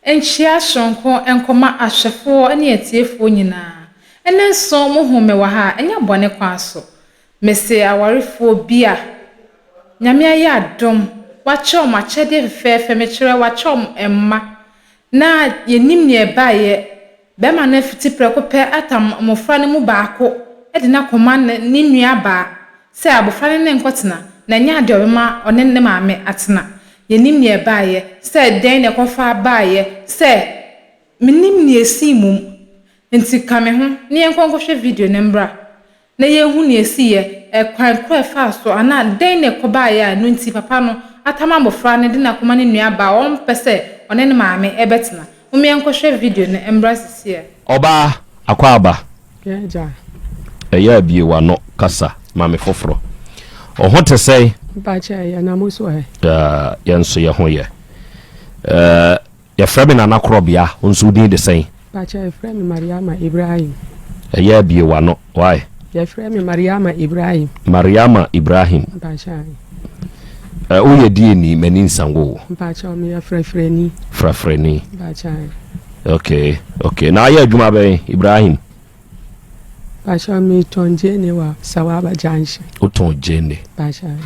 Nkyia soronko nkɔma ahwɛfoɔ ne atiefoɔ nyinaa. Ɛnnɛ nso mohu me wɔ ha a, ɛnyɛ bɔne kwan so. Mese awarefoɔ bi a Nyame ayɛ adom, wakyɛ wɔn akyɛdeɛ fɛfɛɛfɛ, mekyerɛ wakyɛ wɔn mma, na yɛnnim nea ɛbaeɛ, barima no afiti prɛko pɛ atam mmɔfra no mu baako de no akɔma ne nuabaa sɛ abɔfra no ne no nkɔtena, na ɛnyɛ adeɛ a ɔbɛma ɔne ne maame atena. Yɛnnim nea ɛbaeɛ, sɛ dɛn na ɛkɔfa baeɛ, sɛ mennim nea ɛsii mmom. Enti ka me ho na yɛnkɔ nkɔhwɛ video no mmra na yɛnhu nea ɛsiiɛ, ɛkwan korɔ a ɛfaa so, anaa dɛn na ɛkɔbaeɛ a ɛno nti papa no atam abɔfra no de no akɔma ne nuabaa a ɔmpɛ sɛ ɔne ne maame bɛtena. Mom yɛnkɔhwɛ video no mmra sisiɛ. Ɔbaa, akwaaba. Ɛyɛ a bue w'ano kasa ma me foforɔ. Wo ho te sɛn? Mpakyɛ ɛyɛ na mo so ɛ? Yɛn nso yɛ ho yɛ. Yɛfrɛ me Nana Korɔbea, wo nso wo din de sɛn? Mpakyɛ yɛfrɛ me Mariama Ibrahim. Ɛyɛ a bue w'ano, why? Yɛfrɛ me Mariama Ibrahim. Mariama Ibrahim. Mpakyɛ. Woyɛ deɛ ni, m'ani nsa wo o. Mpakyɛ meyɛ frɛfrɛni. Frɛfrɛni. Mpakyɛ. Okay, okay. Na ayɛ adwuma bɛn, Ibrahim? Mpakyɛ metɔn gyeene wɔ Sawaba Junction. Wotɔn gyeene? Mpakyɛ.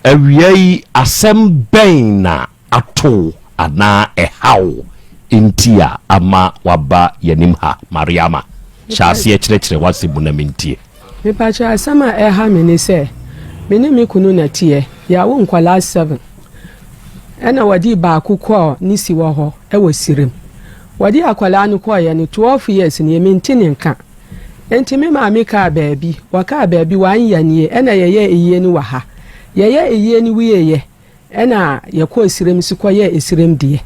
Awia yi asɛm bɛn na ato wo anaa ɛha wo nti a ama waba yɛnim ha, Mariama? Hyɛ aseɛ kyerɛkyerɛ w'asɛm mu na mentie. Mepakyɛw asɛm a ɛha me ne sɛ, me ne me kunu na ɛteɛ, yɛawo nkwadaa seven, ɛna wɔde baako kɔɔ ne siwɔ hɔ wɔ Sirem. Wɔde akwadaa no kɔeɛ no, 12 years nie, mente ne nka. Enti me maame kaa baabi, wɔkaa baabi, one year nie, ɛna yɛyɛɛ ayie no wɔ ha. Yɛyɛɛ ayie no wieeɛ, Ɛna yɛkɔɔ serem nso kɔyɛɛ eserem deɛ.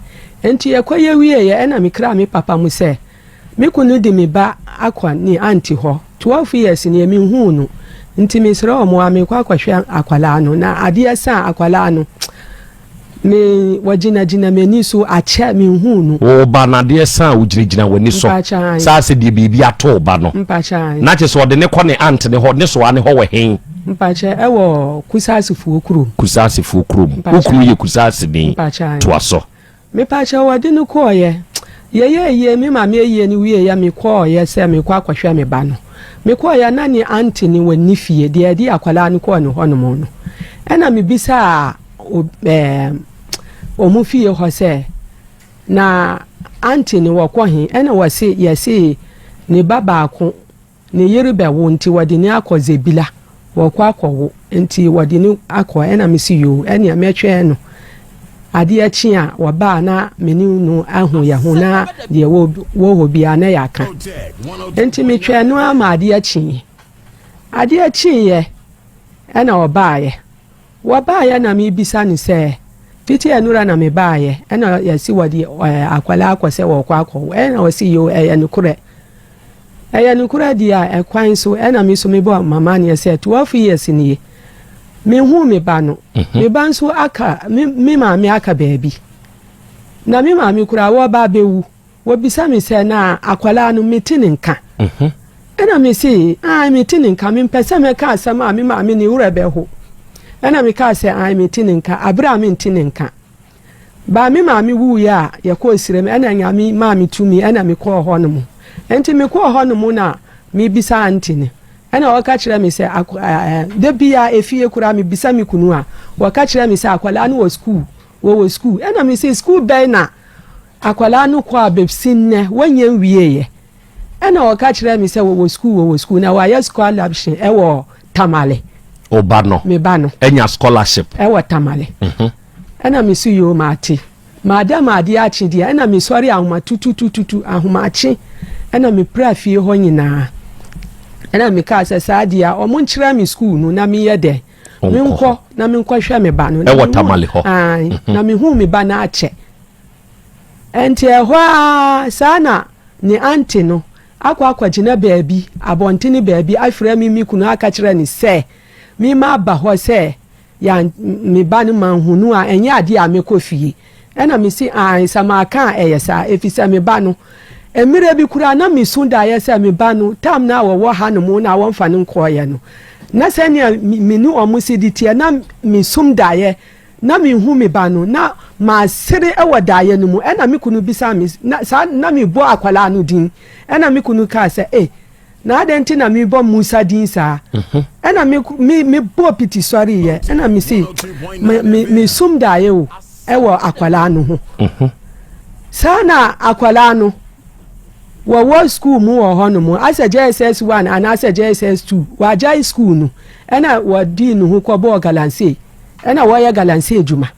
Enti yɛkɔyɛ wieeɛ ɛna mekraa me papa mu sɛ, me kunu de me ba akɔ ne aunty hɔ, 12 years nie menhuu no, nti mesrɛ wɔn a merekɔ akɔhwɛ akwadaa no, na adeɛ sa a akwadaa no me wɔgyinagyina m'ani so akyɛ menhuu no. Wo ba no adeɛ sa a wogyinagyina w'ani so Mpakyɛ saa sɛ deɛ biribi ato wo ba no, Mpakyɛ ae. na kyerɛ sɛ ɔde ne kɔ ne aunt ne hɔ, ne soa ne hɔ wɔ he? Mpakyɛ ɛwɔ Kusaasifoɔ kurom. Kusaasifoɔ kurom. Mpakyɛ. Wo kunu yɛ Kusaasini. Mpakyɛ ae. Toa so. Mepakyɛ wɔde no kɔɔeɛ. Yɛyɛɛ ayie, me maame ayie no wieeɛ mekɔɔeɛ sɛ merekɔ akɔhwɛ me ba no. Mekɔɔeɛ na ne aunty no wɔnni fie, deɛ ɛde akwadaa no kɔɔ ne hɔnom no. Ɛna mebisaa ɛɛm wɔn fie hɔ sɛ na aunty no wɔkɔ he? Ɛna wɔse yɛse ne ba baako Ne yere bɛwo nti wɔde no akɔ Zebila, wɔkɔ akɔwo nti wɔde no akɔ, ɛna me se yoo ɛneɛ mɛtwɛn no, adeɛ kye a wɔba a na me ne no ahu yɛ ho na deɛ wɔ hɔ biara na yɛaka, nti metwɛn no ara ma adeɛ kyeeɛ, adeɛ kyeeɛ ɛna ɔbaeɛ, wɔbaeɛ na mebisa no sɛ fiti ɛnora na mebaeɛ ɛna yɛse wɔde akwadaa akɔ sɛ wɔkɔ akɔwo, ɛna ɔse yoo ɛyɛ nokorɛ. Ɛyɛ nokorɛ deɛ a, ɛkwan so ɛna me nso mebɔ m'amaneɛ sɛ 12 years nie, menhuu me ba no. Me ba nso aka, me, me maame aka baabi. Na me maame koraa wɔreba abɛwu. Wɔbisa me sɛ, na akwadaa no mete ne nka? Ɛna me se, ae, mete ne nka. Mempɛ sɛ mɛka asɛm a me maame ne werɛ bɛho. Ɛna mekaa sɛ, ae, mete ne nka, aberɛ a mente ne nka. Ba me maame wuiɛ a yɛkɔɔ serem ɛna Nyame maa me tumi ɛna me kɔɔ hɔ nom. Nti me kɔɔ hɔ nom na me bisa aunty no ɛna ɔka kyerɛ me sɛ ɛɛ da biaa efie koraa me bisa me kunu a wɔka kyerɛ me sɛ akwadaa no wɔ school wɔwɔ school ɛna me se school bɛn na akwadaa no kɔ a bɛsi nnɛ wɔnyɛ nwieɛ Ɛna ɔka kyerɛɛ me sɛ wɔwɔ sukuu, wɔwɔ sukuu, na wayɛ scholarship ɛwɔ Tamale. Wo ba no? Me ba no. Anya scholarship? Ɛwɔ Tamale. Mhm. Ɛna me so yoo mate. Mada ma adeɛ akye deɛ, ɛna me sɔre ahoma tututututu, ahomakye, ɛna me pra fie hɔ nyinaa. Ɛna me kaa sɛ saa deɛ a, ɔmo nkyerɛ me sukuu no na meyɛ dɛ. Menkɔ na menkɔhwɛ me ba no. Ɛwɔ Tamale hɔ. Ae, mhm. na mehu me ba no akyɛ. Ɛnti ɛhɔ ara saa na ne aunty no akɔ akɔgyina baabi, abɔntene baabi afrɛ me me kunu aka kyerɛ no sɛ me maba hɔ sɛ yan me ba no manhu no a ɛnyɛ adeɛ a mɛkɔ fie. Ɛna me se aane sɛ maka a ɛyɛ saa efisɛ me ba no mmerɛ bi koraa na mesu daeɛ sɛ me ba no tam no a wɔwɔ ha nom na wɔmfa no nkɔeɛ no na sɛnea me ne wɔn si de teɛ na mesum daeɛ. Na menhu me ba no, na masere wɔ daeɛ no mu. Ɛna me kunu bisaa me, na saa na mebɔ akwadaa no din. Ɛna me kunu kaa sɛ, Ei, na adɛn nti na mebɔ Musa din saa? Ɛna me, me, mebɔɔ piti sɔreeɛ. Ɛna mese, me, me, mesum daeɛ o, ɛwɔ akwadaa no ho. Saa na akwadaa no, wɔwɔ sukuu mu wɔ hɔnom, asɛ JSS 1 anaasɛ JSS 2, wɔagyae sukuu no, ɛna wɔdii ne ho kɔbɔɔ galamsey. Ɛna wɔyɛ galamsey adwuma.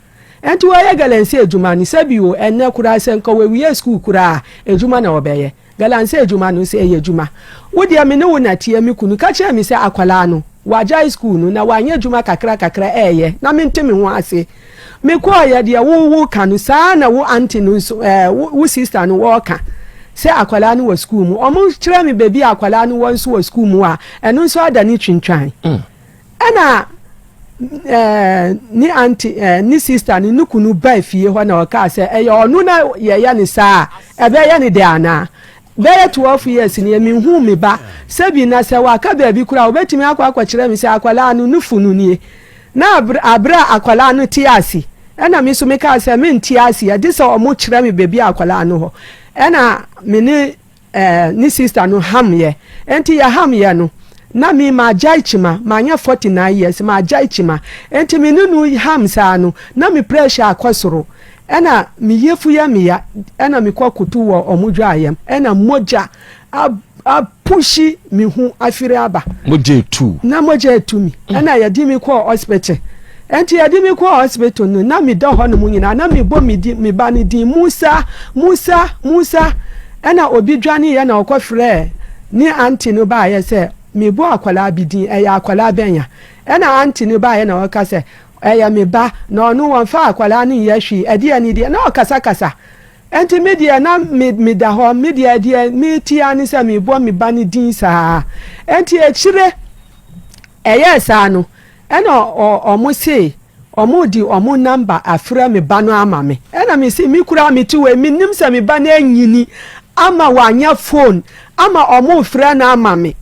Ɛnti wɔyɛ galamsey adwuma no, sɛbi o, ɛnnɛ koraa sɛ nka wɔawie sukuu koraa a, adwuma na wɔbɛyɛ. Galamsey adwuma no nso, ɛyɛ adwuma. Wo deɛ me ne wo na teɛ, me kunu ka kyerɛɛ me sɛ akwadaa no, wagyae sukuu no na wanyɛ adwuma kakra kakra ɛɛyɛ na mente me ho ase. Mekɔɔeɛ deɛ wo woka no, saa ara na wo aunty no nso, ɛɛ, wo, wo sister no wɔɔka sɛ akwadaa no wɔ sukuu mu. Wɔkyerɛ me baabi a akwadaa no wɔ nso wɔ sukuu mu a, ɛno nso adane twintwan. Ɛna ɛɛ ne aunty ɛɛ ne sister no ne kunu baa fie hɔ na ɔkaa sɛ ɛyɛ ɔno na yɛyɛ ne saa a ɛbɛyɛ ne dɛ anaa? Bɛyɛ 12 years nie menhuu me ba sɛbi na sɛ waka baabi koraa a ɔbɛtumi akɔ akɔkyerɛ me sɛ akwadaa no ne funu nie. Na aberɛ a akwadaa no te ase ɛna me nso mekaa sɛ mente aseɛ gye sɛ ɔmo kyerɛ me baabi a akwadaa no hɔ ɛna me ne Eh, ne sister no ham yɛ. Enti yɛ ham yɛ no, na me magyae kyima, manyɛ 49 years, magyae kyima. Enti me ne no ham saa no, na me pressure akɔ soro. Ɛna me yefu yɛ me ya, ɛna me kɔ koto wɔ ɔmo dwaayɛm, ɛna mogya apushi me ho afiri aba. Mogya etu. Na mogya etu me. Ɛna yɛde me kɔɔ hospital. Enti yɛde me kɔɔ hospital no, na meda hɔnom nyinaa, na mebɔ me din, me ba no din, Musa, Musa, Musa. Ɛna obi dwaneeɛ na ɔkɔfrɛɛ ne aunty no baeɛ sɛ, mebɔ akwadaa bi din, ɛyɛ akwadaa bɛn a? Ɛna aunty no baeɛ na ɔka sɛ, ɛyɛ me ba, na ɔno wɔmfa akwadaa no nyɛ hwee, ɛdeɛ ne deɛ, na ɔkasakasa. Enti me deɛ na me, meda hɔ, me deɛ deɛ mete ara ne sɛ mebɔ me ba no din saa. Enti akyire ɛyɛɛ saa no, Ɛna ɔmo se ɔmo de ɔmo number afrɛ me ba no ama me. Ɛna me se me koraa me te wei me nim sɛ me ba no anyini ama wanya phone ama ɔmo refrɛ no ama me.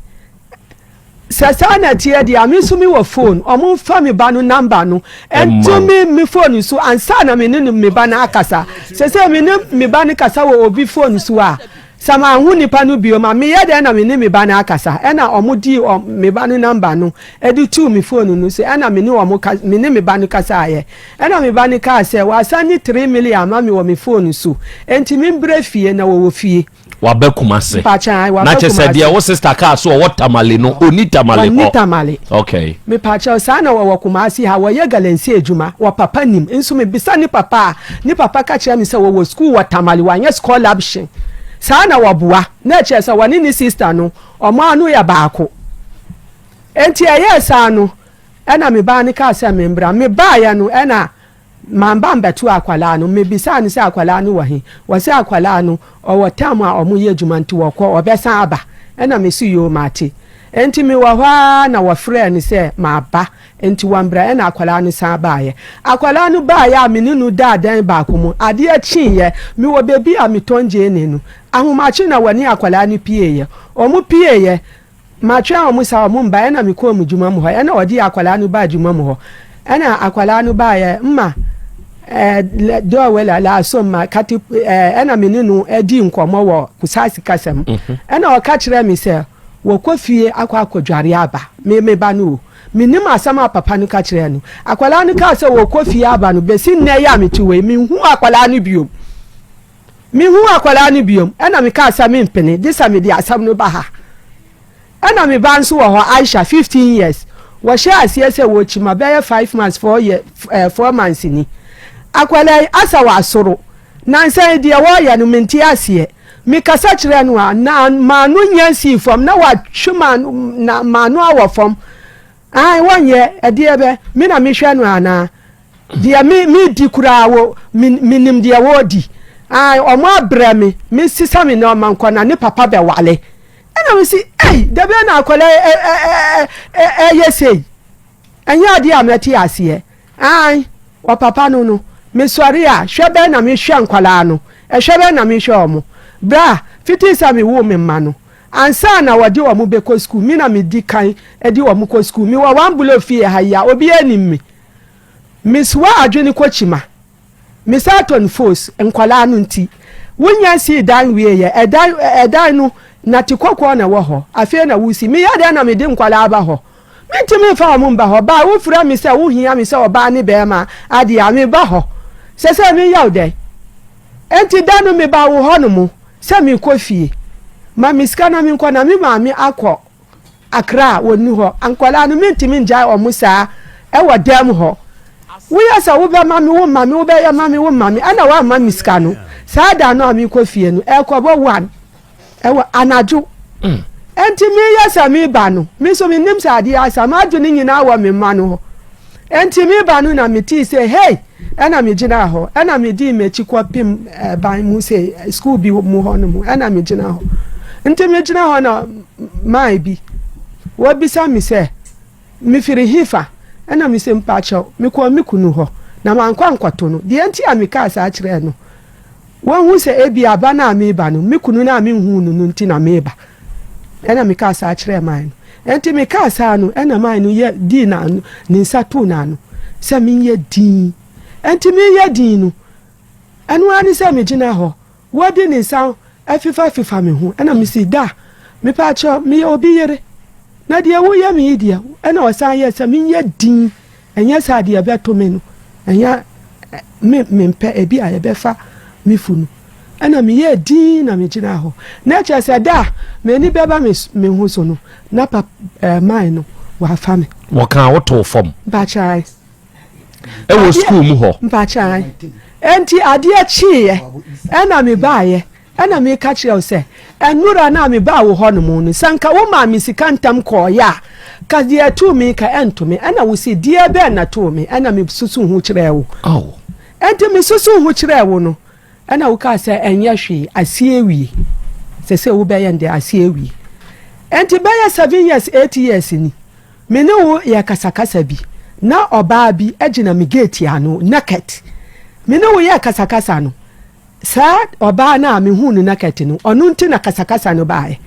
Sɛ saa na ɛteɛ deɛ a me nso me wɔ phone ɔmo nfa me ba no number no nto me me phone so ansa na me ne me ba no akasa. Sesei me ne me ba no kasa wɔ obi phone so a Sɛ manhu nipa no biom a, meyɛ dɛn na me ne me ba no akasa? Ɛna wɔdii wɔn, me ba no number no de too me phone no so, ɛna me ne wɔn ka, me ne me ba no kasaeɛ. Ɛna me ba no kaa sɛ, wɔasan ne 3 million ama me wɔ me phone so, enti membrɛ fie, na wɔwɔ fie. Waba Kumase. Mpakyɛ, ae, Na waba kyerɛ sɛ deɛ Kumase. wo sister kaa so ɔwɔ Tamale no, ɔnni Tamale Wɔnni hɔ. Tamale. Okay. Mepakyɛw, saa na wɔwɔ Kumasi ha, wɔyɛ galamsey adwuma, wɔ papa nim, nso mebisa ne papa a, ne papa ka kyerɛ me sɛ wɔwɔ sukuu wɔ Tamale, wanyɛ scholarship, saa na wɔboa, na ɛkyerɛ sɛ wɔne ne sister no, wɔn ano yɛ baako. Enti ɛyɛɛ saa no, ɛna me baa no kaa sɛ membra, mebaeɛ no ɛna Mamba ambɛto akwadaa no, mebisaa no sɛ akwadaa no wɔ he? Ɔse akwadaa no ɔwɔ tam a ɔmo yɛ adwuma nti ɔkɔ, ɔbɛsan aba. Ɛna mese yoo mate. Nti mewɔ hɔ ara na wɔfrɛɛ no sɛ maba nti wɔmbra ɛna akwadaa no san baeɛ. Akwadaa no baeɛ a me ne no daa dan baako mu, adeɛ kyeeɛ, mewɔ baabi a metɔn gyeene no, ahomakye na wɔne akwadaa no pieeɛ. Ɔmo pieeɛ, Matwɛn wɔn saa wɔn mbaeɛ ɛna mekɔɔ me dwuma mu hɔ ɛna wɔde akwadaa no baa dwuma mu hɔ ɛna akwadaa no baeɛ mma ɛɛ dɔɔ la so ma kati ɛɛ ɛna me ne no ɛdi nkɔmɔ wɔ kusaasi kasa mu mhm. ɛna ɔka kyerɛ me sɛ wɔkɔ fie akɔ akɔdware aba me me ba no o menim asɛm a papa no ka kyerɛ no akwadaa no kaa sɛ wɔkɔ fie aba no bɛsi nnɛ yɛ a mete wei menhu akwadaa no biom Mehuu akwadaa no biom, ɛna mekaa sɛ mempene, gye sɛ mede asɛm no ba ha. Ɛna me ba nso wɔ hɔ, Aisha, 15 years. Wɔhyɛɛ aseɛ sɛ wɔrekyi ma bɛyɛ 5 months, 4 year, eh, 4 months ni. Akwadaa yi, asa wasoro. Nansa yi deɛ wɔreyɛ no, mente aseɛ. Mekasa kyerɛ no a, na m'ano nya nsii fam, na watwe m'ano, na m'ano awɔ fam. Ae, wɔnyɛ, ɛdeɛ bɛ, me na mehwɛ no anaa? Deɛ me medi koraa wɔ me menim deɛ wɔredi. Ae, wɔn abrɛ me, me sesa me nneɛma nkɔ na ne papa bɛwale. Ɛna me si, ei, da bɛn na akwadaa yi ɛ ɛ ɛ ɛ ɛyɛ sei? Ɛnyɛ adeɛ a mɛte aseɛ. Ae, ɔpapa no no, mesɔre a, hwɛ bɛn na mehwɛ nkwadaa no, ɛhwɛ bɛn na mehwɛ wɔn. Bra, fiti sɛ mewoo me mma no, ansa na wɔde wɔn bɛkɔ sukuu, me na medi kan de wɔn kɔ sukuu. Mewɔ one blow fie ha yi a, obiara nim me. Mesoa adwene kɔ kyima. Mesan tɔ no fos, nkwadaa no nti. Wonya sii dan wieeɛ, ɛdan, ɛdan no, nate kɔkɔɔ na ɛwɔ hɔ. Afei na wosi. Meyɛ dɛn na mede nkwadaa aba hɔ? Mentumi mfa wɔn mba hɔ. Baa wofrɛ me sɛ wohia me sɛ ɔbaa ne barima adeɛ a, meba hɔ. Sɛ sɛ meyɛ wo dɛn? Enti da no mebaa wo hɔnom sɛ merekɔ fie. Ma me sika na menkɔ na me maame akɔ Accra a wɔnni hɔ. Nkwadaa no mentumi ngyae wɔn saa wɔ dan mu hɔ. Woyɛ sɛ wobɛma me, womma me, wobɛyɛ ma me, womma me, ɛna woamma me sika no. Saa da no a merekɔ fie no, ɛrekɔbɔ one ɛwɔ anadwo. Enti meyɛ sɛ meba no, me nso mennim sɛ adeɛ asa, m'adwene nyinaa wɔ me mma no hɔ. Enti mereba no na metee sɛ, Hei! Ɛnna megyinaa hɔ. Ɛnna medii m'akyi kɔpem ban mu sɛ sukuu bi mu hɔ nom. Ɛnna megyina hɔ. Nti megyina hɔ na mae bi, wɔbisa me sɛ, mefiri hefa? Ɛnna mese, Mpakyɛw, mekɔɔ me kunu hɔ, na mankɔ ankɔto no. Deɛ nti a mekaa saa kyerɛɛ no, Wɔahu sɛ ebia ba no a mereba no, me kunu no a minhuu no no nti na mereba. Ɛnna mekaa saa kyerɛɛ man no. Enti mekaa saa no, ɛnna man no yɛ dii n'ano, ne nsa too n'ano sɛ menyɛ dinn. Enti mereyɛ dinn no, ɛno ara ne sɛ megyina hɔ, wɔde ne nsa fefafefa me ho. Ɛnna mise, Da, mepa kyɛw, meyɛ obi yere, na deɛ woyɛ me yi deɛ, ɛnna ɔsan yɛɛ sɛ menyɛ dinn. Ɛnyɛ saa deɛ ɛbɛto me no, ɛnyɛ me mempɛ, ebi a ɛbɛfa me funu. Ɛna meyɛɛ dinn na megyinaa hɔ. Na kyerɛ sɛ da a m'ani bɛba me me ho so no, na pap ɛɛ man no wafa me. Wɔkaa wo too fam. Mpakyɛw. Ɛwɔ sukuu mu hɔ. Mpakyɛw. Enti adeɛ kyeeɛ ɛna mebaeɛ. Ɛnna meka kyerɛɛ wo sɛ, 'Nnora no a mebaa wo hɔnom no, sɛ anka womaa me sika ntɛm kɔeɛ a, ka deɛ ɛtoo me yi ka ɛnto me. Ɛnna wose, 'Deɛ bɛn na ɛtoo me? Ɛnna mesusuu ho kyerɛɛ wo. Enti mesusuu ho kyerɛɛ wo no, ɛnna wokaa sɛ, 'Ɛnyɛ hwee, aseɛ awie. Seesei wobɛyɛ no dɛn? Aseɛ awie. Enti bɛyɛ 7 years, 8 years ni, me ne wo yɛ kasakasa bi, na ɔbaa bi gyina me gate ano, naked. Me ne wo yɛɛ kasakasa no, Saa ɔbaa no a mehuu no naked no, ɔno nti na kasakasa no baeɛ.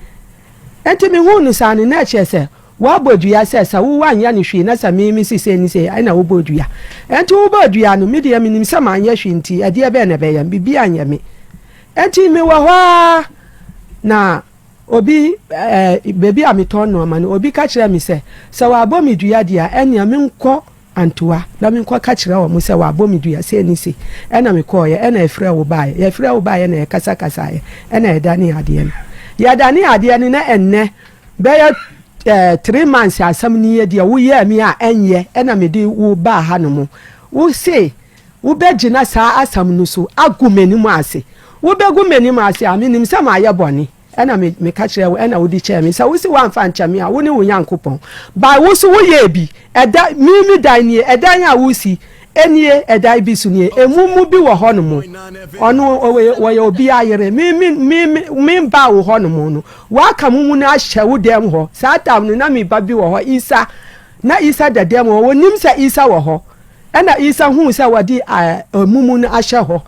Enti mehuu no saa no, na ɛkyerɛ sɛ wabɔ dua sɛ sɛ wo woanyɛ no hwee na sɛ me mese sei ne sei a, ɛna wobɔɔ dua. Enti wobɔɔ dua no, me deɛ menim sɛ manyɛ hwee nti ɛdeɛ bɛn na ɛbɛyɛ me? Biribiara nyɛ me. Enti mewɔ hɔ ara na obi, ɛɛ, baabi a metɔn nnoɔma no, obi ka kyerɛɛ me sɛ, sɛ wabɔ me dua deɛ a, ɛnneɛ menkɔ Antoa, na menkɔka kyerɛ wɔn sɛ wɔabɔ me dua sei ne sei. Ɛnna mekɔeɛ, ɛnna yɛfrɛɛ wo baeɛ. Yɛfrɛɛ wo baeɛ na yɛkasakasaeɛ, ɛnna yɛdanee adeɛ no. Yɛdanee adeɛ no na ɛnnɛ bɛyɛ eh, 3 months asɛm no yɛ deɛ woyɛɛ me a ɛnyɛ, ɛnna mede wo baa hanom. Wo se wobɛgyina saa asɛm no so agu m'anim ase. Wobɛgu m'anim ase a, menim sɛ mayɛ bɔne. Ɛnna me, meka kyerɛɛ wo, ɛnna wode kyɛɛ me. Sɛ wose woamfa ankyɛ me a, wo ne wo Nyankopɔn. By wo nso woyɛɛ bi. Ɛda, me, me dan nie, ɛdan a woresi nie, ɛdan bi so nie. Emu mu bi wɔ hɔnom. Ɔno, ɔyɛ, ɔyɛ obiara yere. Me, me, me, me, membaa wo hɔnom no, woaka mo mu no ahyɛ wo dan mu hɔ. Saa tam no, na me ba bi wɔ hɔ, Isa. Na Isa da dan mu hɔ. Wɔnnim sɛ Isa wɔ hɔ. Ɛnna Isa huu sɛ wɔde, ɛɛ, mumu no ahyɛ hɔ.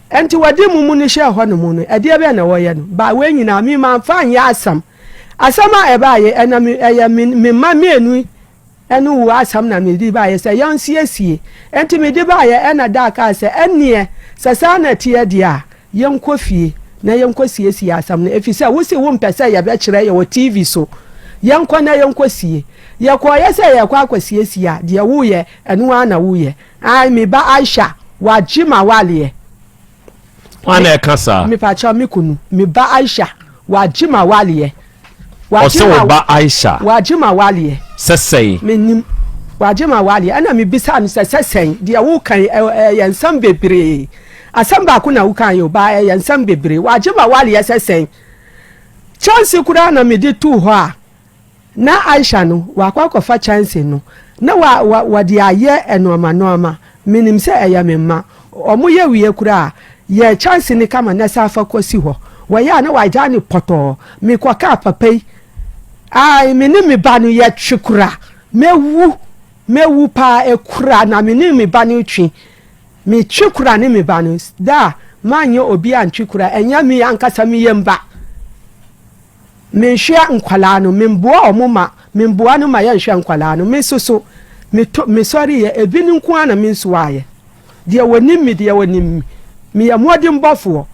Enti wɔde mumu no hyɛɛ hɔ nom no, ɛdeɛ bɛn na wɔyɛ no? Baa wei nyinaa, me mamfa anyɛ asɛm. Asɛm a ɛbaeɛ, ɛna me, ɛyɛ me, me mma mmienu yi ne wo asɛm na mede baeɛ sɛ yɛnsiesie. Enti mede baeɛ, ɛna Daa kaa sɛ, ɛnneɛ, sɛ saa na ɛteɛ deɛ a, yɛnkɔ fie na yɛnkɔsiesie asɛm no, ɛfiri sɛ wose wompɛ sɛ yɛbɛkyerɛ yɛ wɔ TV so. Yɛnkɔ na yɛnkɔsie. Yɛkɔeɛ sɛ yɛrekɔ akɔsiesie a, deɛ woyɛ, ɛno ara na woyɛ. Ae me ba Aisha wagye m'awaleɛ. Hwan na ɛka saa? Mepakyɛw me kunu, me ba Aisha wagye m'awaleɛ. Ɔse wo ba Aisha. Wagye m'awaleɛ. Sɛ sɛn? Mennim. Wagye m'awaleɛ. Ɛna mebisaa no sɛ, sɛ sɛn? Deɛ woka yi ɛyɛ nsɛm bebree. Asɛm baako na woka yi o, ba ɛyɛ nsɛm bebree. Wagye m'awaleɛ sɛ sɛn? Kyɛnse koraa na mede too hɔ a. Ná Aisha no, wakɔ akɔfa kyɛnse no na wa, wa, wɔde ayɛ nnoɔma nnoɔma. Menim sɛ ɛyɛ me mma. Wɔyɛ wie koraa a, yɛ kyɛnse no kama na san fa kɔsi hɔ. Wɔyɛ a na wagyae no pɔtɔɔ. Mekɔkaa papa yi, ae, me ne me ba no yɛtwe kora. Mɛwu, mɛwu paa, ɛkura na me ne me ba no retwe. Metwe kora ne me ba no. Da a manyɛ obi antwe kora, ɛnyɛ me ankasa me yam ba. Menhwɛ nkwadaa no, memboa wɔn ma, memboa no ma yɛnhwɛ nkwadaa no. Me nso so, Meto, mesɔreeɛ, ebi no nko ara na mensoaeɛ. Deɛ wɔnim me deɛ wɔnim me. Meyɛ mmɔdenbɔfoɔ.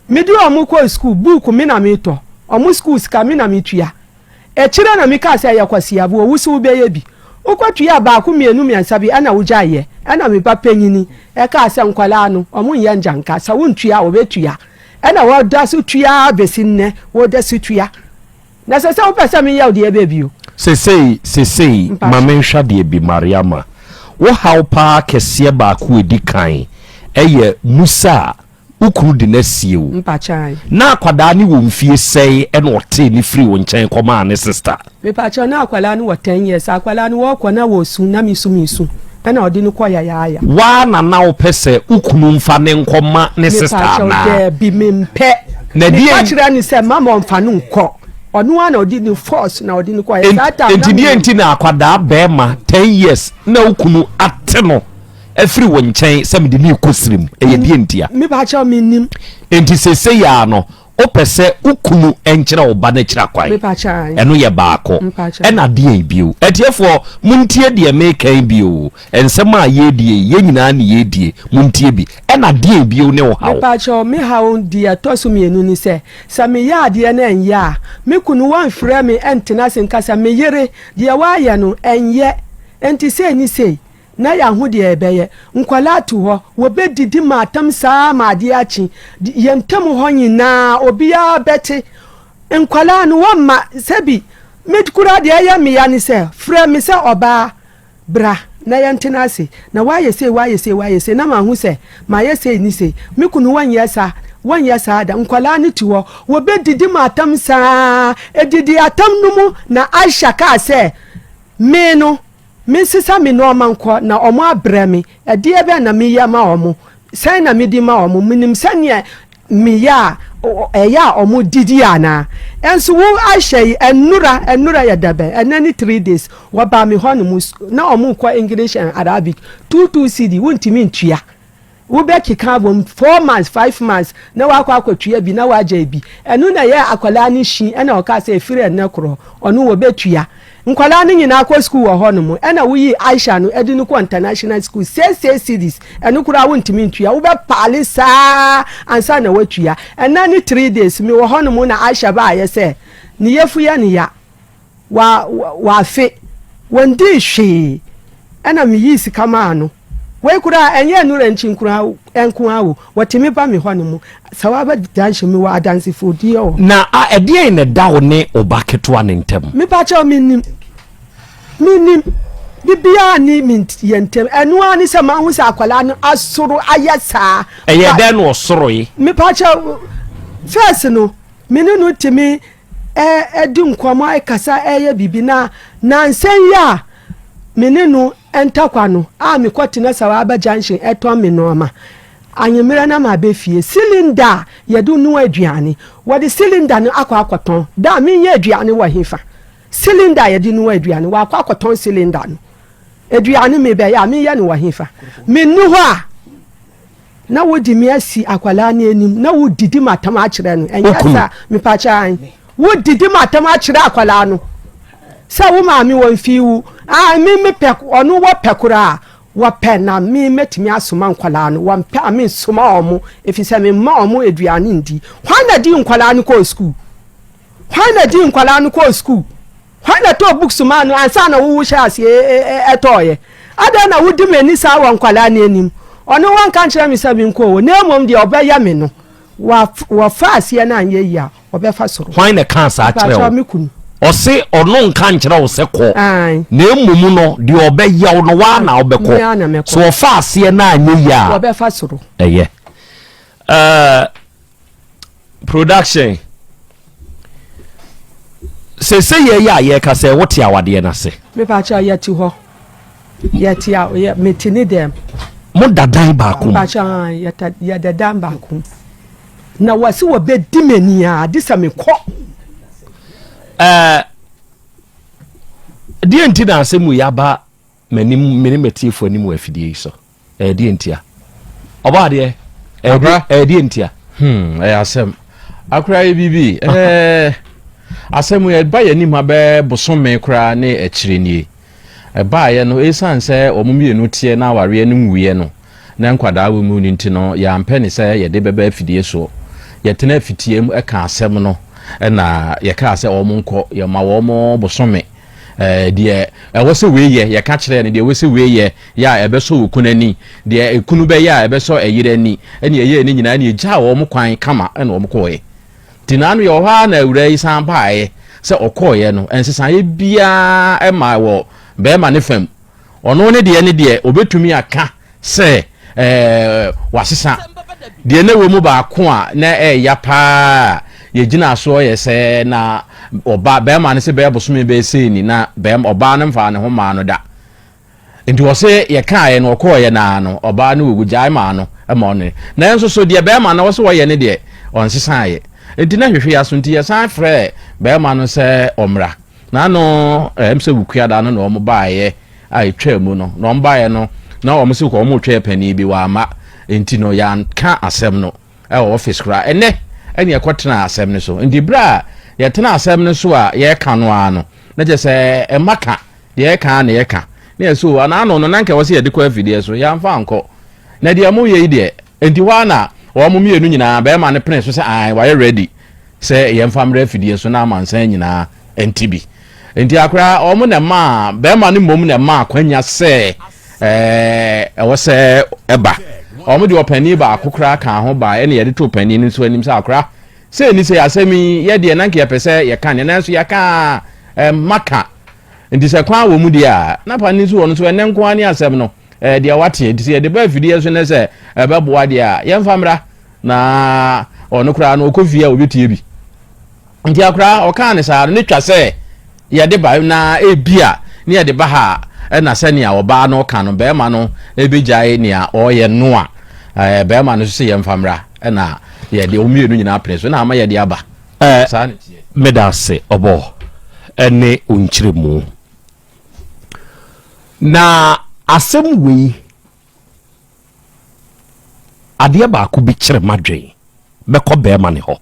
Mede wɔn kɔɔ sukuu, buuku me na metɔ, wɔn sukuu sika me na metua. Akyire na mekaa sɛ ɛyɛ kwasiaboɔ, wo so wobɛyɛ bi. Wokɔtuaa baako mmienu mmiɛnsa bi ɛna wogyaeɛ. Ɛna me ba panyini kaa sɛ nkwadaa no wɔn nyɛ ngyanka, sɛ wontua a wɔbɛtua. Ɛna wɔda so tua ara bɛsi nnɛ, wɔda so tua. Na ɛsɛ sɛ wopɛ sɛ meyɛ wo deɛ bɛ bio. Sesei, sesei, ma menhwɛ adeɛ bi, Mariama. Wo haw paa kɛseɛ baako a ɛdi kan yɛ Musa a wo kunu de no asie wo. Mpakyɛw. Na akwadaa no wɔ mfie sɛn na ɔtee no firii wo nkyɛn kɔmaa ne sista? Mepakyɛw, na akwadaa no wɔ ten years. Akwadaa no wɔɔkɔ na wɔɔsu na me nso meesu ɛna ɔde no kɔ yayaaya. Woaa na na wopɛ sɛ wo kunu mfa no nkɔma ne sista Mepakyɛw, anaa? daabi mempɛ. Na Meka deɛn. kyerɛɛ no sɛ mama ɔmfa no nkɔ. Ɔno ara na ɔde no force na ɔde no kɔeɛ. Saa time Enti na deɛn menim. nti na akwadaa bɛɛma ten years na wo kunu ate no afiri wo nkyɛn sɛ mede no rekɔ sirim? Ɛyɛ deɛn ntia? Mepakyɛw, mennim. Enti seesei ara no Wopɛ sɛ wo kunu nkyerɛ wo ba no akyiri akwan? Ɛno yɛ baako. Ɛna deɛn bio? Atiefoɔ, montie deɛ mereka yi bio. Nsɛm a yɛredie yi, yɛn nyinaa ne yɛredie. Montie bi. Ɛna deɛn bio ne wo haw? Mepakyɛw, me haw deɛ ɛtɔ so mmienu ne sɛ, sɛ meyɛ adeɛ na ɛnyɛ a, me kunu wɔmfrɛ me ntena ase nka sɛ, me yere, deɛ woayɛ no, ɛnyɛ, enti sei ne sei. Na yɛahu deɛ yɛbɛyɛ. Nkwadaa te hɔ, wɔbɛdidi ma atam saa ara ma adeɛ akye. Yɛn ntam hɔ nyinaa, obiara bɛte. Nkwadaa no, wɔmma, sɛbi, me koraa deɛ ɛyɛ me ya ne sɛ, frɛ me sɛ ɔbaa, bra na yɛntena ase. Na woayɛ sei, woayɛ sei, woayɛ sei, na mahu sɛ mayɛ sei ne sei. Me kunu wɔnyɛ saa, wɔnyɛ saa da. Nkwadaa no te hɔ, wɔbɛdidi ma atam saa ara. Ɛdidi atam no mu na Aisha kaa sɛ, me no, Mensesa me nnoɔma nkɔ na wɔn abrɛ me, ɛdeɛ bɛn na meyɛ ma wɔn? Sɛn na medi ma wɔn? Menim sɛdeɛ meyɛ a ɛyɛ a wɔn didi anaa? Ɛnso wo Aisha yi, ɛnora, ɛnora yɛ da bɛn? Ɛnɛ ne 3 days, wɔbaa me hɔ nom, na wɔn rekɔ English and Arabic, 2 2 cedi, wontumi ntua. Wobɛkeka abom four months, five months na woakɔ akɔtua bi na woagyae bi. Ɛno na ɛyɛɛ akwadaa no hyi ɛna ɔkaa sɛ ɛfiri ɛnnɛ korɔ ɔno wɔbɛtua. Nkwadaa no nyinaa kɔ sukuu wɔ hɔnom ɛna woyii Aisha no de no kɔɔ international school six six cedis ɛno koraa wontumi ntua wobɛpaale saa ansa na woatua. Ɛnnɛ ne three days mewɔ hɔnom na Aisha baeɛ sɛ ne yafunu yɛ no ya. Wa, wafe. Wɔndii hwee. Ɛna meyii sika maa no. Wei koraa, ɛnyɛ nnora nkyi nkoraa, nko ara o. Wɔtumi ba me hɔ nom. Sɛ waba junction, mewɔ adansefodie wɔ hɔ. Na a, ɛdeɛn na ɛda wo ne wo ba ketewa no ntam? Mepakyɛw, mennim. Mennim. Biribiara nni me, yɛn ntam. Ɛno ara ne sɛ mahu sɛ akwadaa no asoro ayɛ saa. Ɛyɛɛ dɛn na ɔsoroe? Mepakyɛw, first no, me ne no tumi redi nkɔmmɔ, rekasa, reyɛ biribi. Na nnansa yi a me ne no ntakwa no a mekɔtena Sawaba Junction tɔn me nneɛma, anwummerɛ na maba fie, cylinder a yɛde noa aduane, wɔde cylinder no akɔ akɔtɔn. Da a menyɛ aduane wɔ hefa? Cylinder a yɛde noa aduane, wɔakɔ akɔtɔn cylinder no. Aduane mebɛyɛ a, meyɛ no wɔ hefa? Menni hɔ a. Na wode me asi akwadaa no anim na wodidi m'atam akyerɛ no. Ɛnyɛ saa, mepakyɛ an. Wodidi m'atam akyerɛ akwadaa no sɛ wo maame wɔ mfii wo. Ah, me mepɛ, ɔno wɔpɛ koraa. Wɔpɛ na me mɛtumi asoma nkwadaa no. Wɔmpɛ a mensoma wɔn, ɛfiri sɛ memma wɔn aduane ndi. Hwan na di nkwadaa no kɔɔ sukuu? Hwan na di nkwadaa no kɔɔ sukuu? Hwan na ɛtɔɔ books maa no ansa na wo hyɛɛ aseɛ ɛtɔɔeɛ? Adɛn na wodi m'ani saa wɔ nkwadaa no anim? Ɔno wanka nkyerɛ me sɛ menkɔ o, na mmom deɛ ɔbɛyɛ me no, wɔfa aseɛ no anyɛ yie a, ɔbɛfa soro. Hwan na ɛkaa saa kyerɛɛ wo? Mpakyɛw, me kunu. Ɔse ɔno nka nkyerɛ wo sɛ kɔ, na mmom no deɛ ɔbɛyɛ wo no, woa na wobɛkɔ. Me ara na mɛkɔ. So ɔfa aseɛ no anyɛ yie a, Wɔbɛfa soro. ɛyɛ. Ɛɛ. Production. Sese yɛ yɛ a yɛka sɛ wote awadeɛ no ase. Mepakyɛ yɛte hɔ. Yɛte a yɛ mete ne dɛm. Mo da dan baako mu. Mepakyɛ yɛta yɛda dan baako mu. Na wɔsi wɔbɛdi m'ani a de sɛ mekɔ. Ɛɛ deɛ nti na asɛm yi aba M'anim, me ne m'atiefo anim wɔ afidie yi so. Ɛyɛ deɛ ntia? Ɔbɔ adeɛ, ɛyɛ deɛ ntia? Hmm, ɛyɛ asɛm. Akora yɛ biribi. Ɛɛ, asɛm yɛ ba yɛn anim ha bɛɛ bosome koraa ne akyire nie. Ɛbaeɛ no, ɛsiane sɛ wɔn mmienu teɛ na awareɛ no nwuiɛ no, na nkwadaa wɔ mu no nti no, yɛampɛ ne sɛ yɛde bɛba afidie soɔ. Yɛtena afitie mu ka asɛm no, ɛna yɛkaa sɛ wɔn nkɔ, yɛma wɔn bosome. Ɛɛ, deɛ ɛwɔ sɛ wei yɛ, yɛka kyerɛɛ no, deɛ ɛwɔ sɛ wei yɛ, yɛ a ɛbɛsɔ okunu ani, deɛ ekunu bɛyɛ a ɛbɛsɔ ɛyere ani, ɛna yɛyɛɛ ne nyinaa, ɛna yɛgyaa wɔn kwan kama ɛna wɔn kɔɔɛ. Nti naano yɛwɔ hɔ ara na awuraa yi san baeɛ sɛ ɔkɔɔeɛ no, nsesaeɛ biara mmaa wɔ barima no fam. Ɔno ne deɛ ne deɛ ɔbɛtumi aka sɛ ɛɛ wasesa. Deɛ na ɛwɔ mu baako a na ɛɛya paa a yɛgyina soɔ yɛ sɛ na ɔba barima no sɛ bɛyɛ bosome bɛyɛ sei ni na bɛrima ɔbaa no mfaa ne ho maa no da. Nti ɔse yɛkaeɛ no ɔkɔɔeɛ no ara no ɔbaa no wuwu gyae maa no ma ɔne. Nanso so deɛ bɛrima no ɔse ɔyɛ no deɛ ɔnsesaeɛ. Nti na hwehwe aso nti yɛsan frɛɛ bɛrima no sɛ ɔmmra. N'ano ɛm sɛ Wukuada no na wɔn baeɛ a ɛtwaa mu no na wɔn baeɛ no na wɔn se wɔn retwɛn panin bi wamma nti no yɛanka asɛm no ɛwɔ office koraa. Ɛnɛ ɛne yɛkɔtenaa asɛm no so. Nti berɛ a yɛtena asɛm no so a yɛreka no ara no na kyerɛ sɛ ɛma ka Deɛ yɛka ara na yɛka. Na yɛsɛ o, anaa ano no, na anka ɛwɔ sɛ yɛde kɔ afidie so. Yɛamfa ankɔ. Na deɛ moyɛ yi deɛ, enti hɔ ara na wɔn mmienu nyinaa, barima no pene so sɛ ae, wayɛ ready sɛ yɛmfa mmra afidie so na amansan nyinaa nte bi. Enti akora, wɔn na ɛmaa, barima no mmom na ɛmaa akwanya sɛ ɛɛ, ɛwɔ sɛ ɛba. Wɔn de ɔpanin baako koraa kaa ho baa, ɛna yɛde too panin no nso anim sɛ akora, sɛ ɛni sɛ asɛm yi, yɛ deɛ na anka yɛpɛ sɛ yɛka neɛ, nanso yɛaka a, ɛmma ka. Nti sɛ kwan wɔ mu deɛ a, na pa no nso wɔ no so, ɛnnɛ nko ara ne asɛm no, ɛɛ deɛ wateɛ. Nti sɛ yɛde ba afidie so ne sɛ ɛbɛboa deɛ a, yɛmfa mmra na ɔno koraa no ɔkɔ fie a ɔbɛtie bi. Nti akoraa ɔkaa ne saa no, ne twa sɛ yɛde ba na ebi a ne yɛde ba ha a, ɛna sɛnea ɔbaa no ka no, bɛrima no ɛbɛgyae nea ɔreyɛ no a, ɛɛ bɛrima no nso sɛ yɛmfa mmra, ɛna yɛde wɔn mmienu nyinaa pene so na ama yɛde aba. Eh, meda ase ɔbɔ ɛne wo nkyerɛmu. Na asɛm wei, adeɛ baako bi kyerɛ m'adwen, bɛkɔ bɛrima ne hɔ.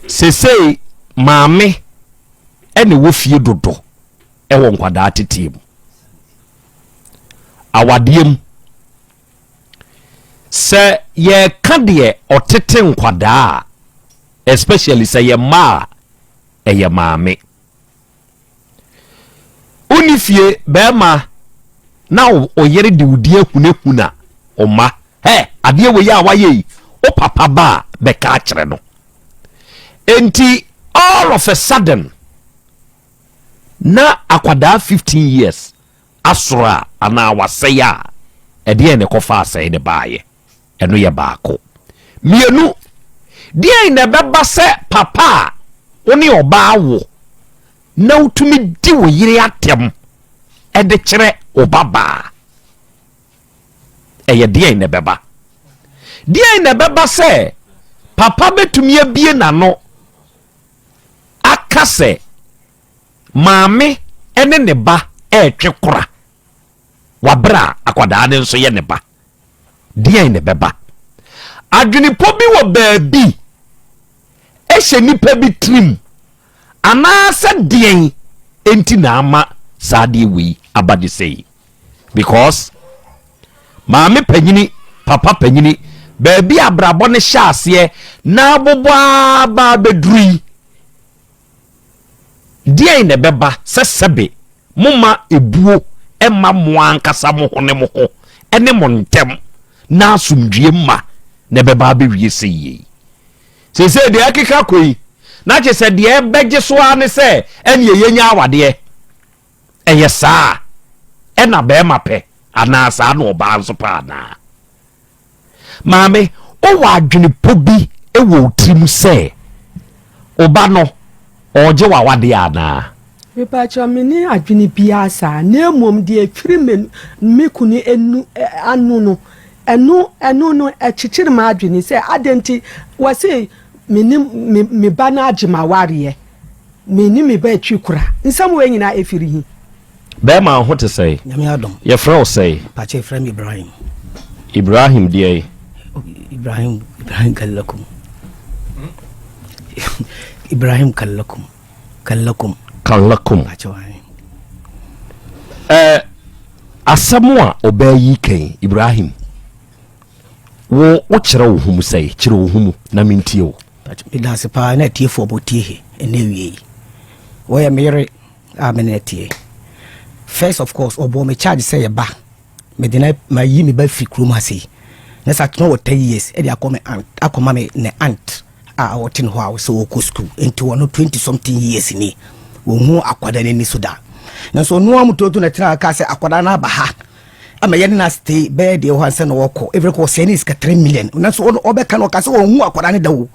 Sesei maame ɛne wɔ fie dodo ɛwɔ nkwadaa teteɛ mu. Awadeɛ mu, Sɛ yɛreka deɛ ɔtete nkwadaa a, especially sɛ yɛ mma a, ɛyɛ maame. Wonni fie bɛrima na wo yere de wo di ahunahuna wo mma. Hɛ, adeɛ wei a wayɛ yi, wo papa ba a bɛka akyerɛ no. Enti all of a sudden na akwadaa 15 years asoro a anaa wasɛe a, ɛdeɛn na ɛkɔfaa asɛe no baeɛ? Ɛno yɛ baako. Mmienu, deɛn na ɛbɛba sɛ papa a wo ne ɔbaa wo na wotumi di wo yere atɛm de kyerɛ wo babaa? Ɛyɛ deɛn na ɛbɛba? Deɛn na ɛbɛba sɛ papa bɛtumi abie n'ano aka sɛ Maame ne ne ba retwe kora wɔ berɛ a akwadaa no nso yɛ ne ba. Deɛn na ɛbɛba? Adwenepɔ bi wɔ baabi hyɛ nipa bi tirim anaasɛ deɛn nti na ama saa adeɛ wei aba de sei? Because maame panyini, papa panyini, baabi abrabɔ no hyɛ aseɛ na abobɔ ara bɛduru yi, Deɛn na ɛbɛba sɛ sɛbe momma ebuo mma mo ankasa mo ho ne mo ho ne mo ntam na asomdwie mma na ɛbɛba abɛwie sɛ yie yi? Seesei deɛ ɛkeka kɔ yi, na kyerɛ sɛ deɛ ɛbɛgye so ara ne sɛ ɛneɛ yɛnya awadeɛ. Ɛyɛ saa a, ɛna bɛrima pɛ anaa saa na ɔbaa nso pɛ anaa? Maame, wowɔ adwenepɔ bi wɔ wo tirim sɛ wo ba no ɔregye w'awadeɛ anaa? Mepakyɛw, menni adwene biara saa, na mmom deɛ ɛfiri me me kunu anu ano no, ɛno ɛno no ɛkyekyere m'adwene sɛ adɛn nti wɔse me ne me me ba no agye m'awareɛ, me ne me ba atwi kora. Nsɛm wei nyinaa ɛfiri he? Bɛɛma wo ho te sɛn? Nyame adom. Yɛfrɛ wo sɛn? Pakyɛ yɛfrɛ me Ibrahim. Ibrahim deɛn? Ibrahim Ibrahim Kallakum. Ibrahim Kallakum. Kallakum. Kallakum. Pakyɛ ahe. Asɛm a ɔbaa yi kan, Ibrahim, wo wokyerɛ wo ho mu sɛe, kyerɛ wo ho mu na mentie wo. Meda ase paa na atiefoɔ bɔ tie he ɛnɛ awie yi. Wɔyɛ me yere a me ne tie. First, of course, ɔbɔ me charge sɛ yɛba mede na mayi me ba firi kurom ha sei na sɛ atena wɔ 10 years ɛde akɔ me aunt, akɔma me ne aunt a ɔte ne hɔ a sɛ wɔkɔ school, nti wɔno 20 something years ni wɔhu akwadaa no ani so da. Nanso ɔno a mutoto na tena aka sɛ akwadaa no aba ha ama yɛne no stay bɛyɛ deɛ hɔ ansa na wɔkɔ ɛfiri kɔ ɔsɛe ne sika 3 million. Nanso ɔbɛka no, ɔka sɛ ɔhu akwadaa no da o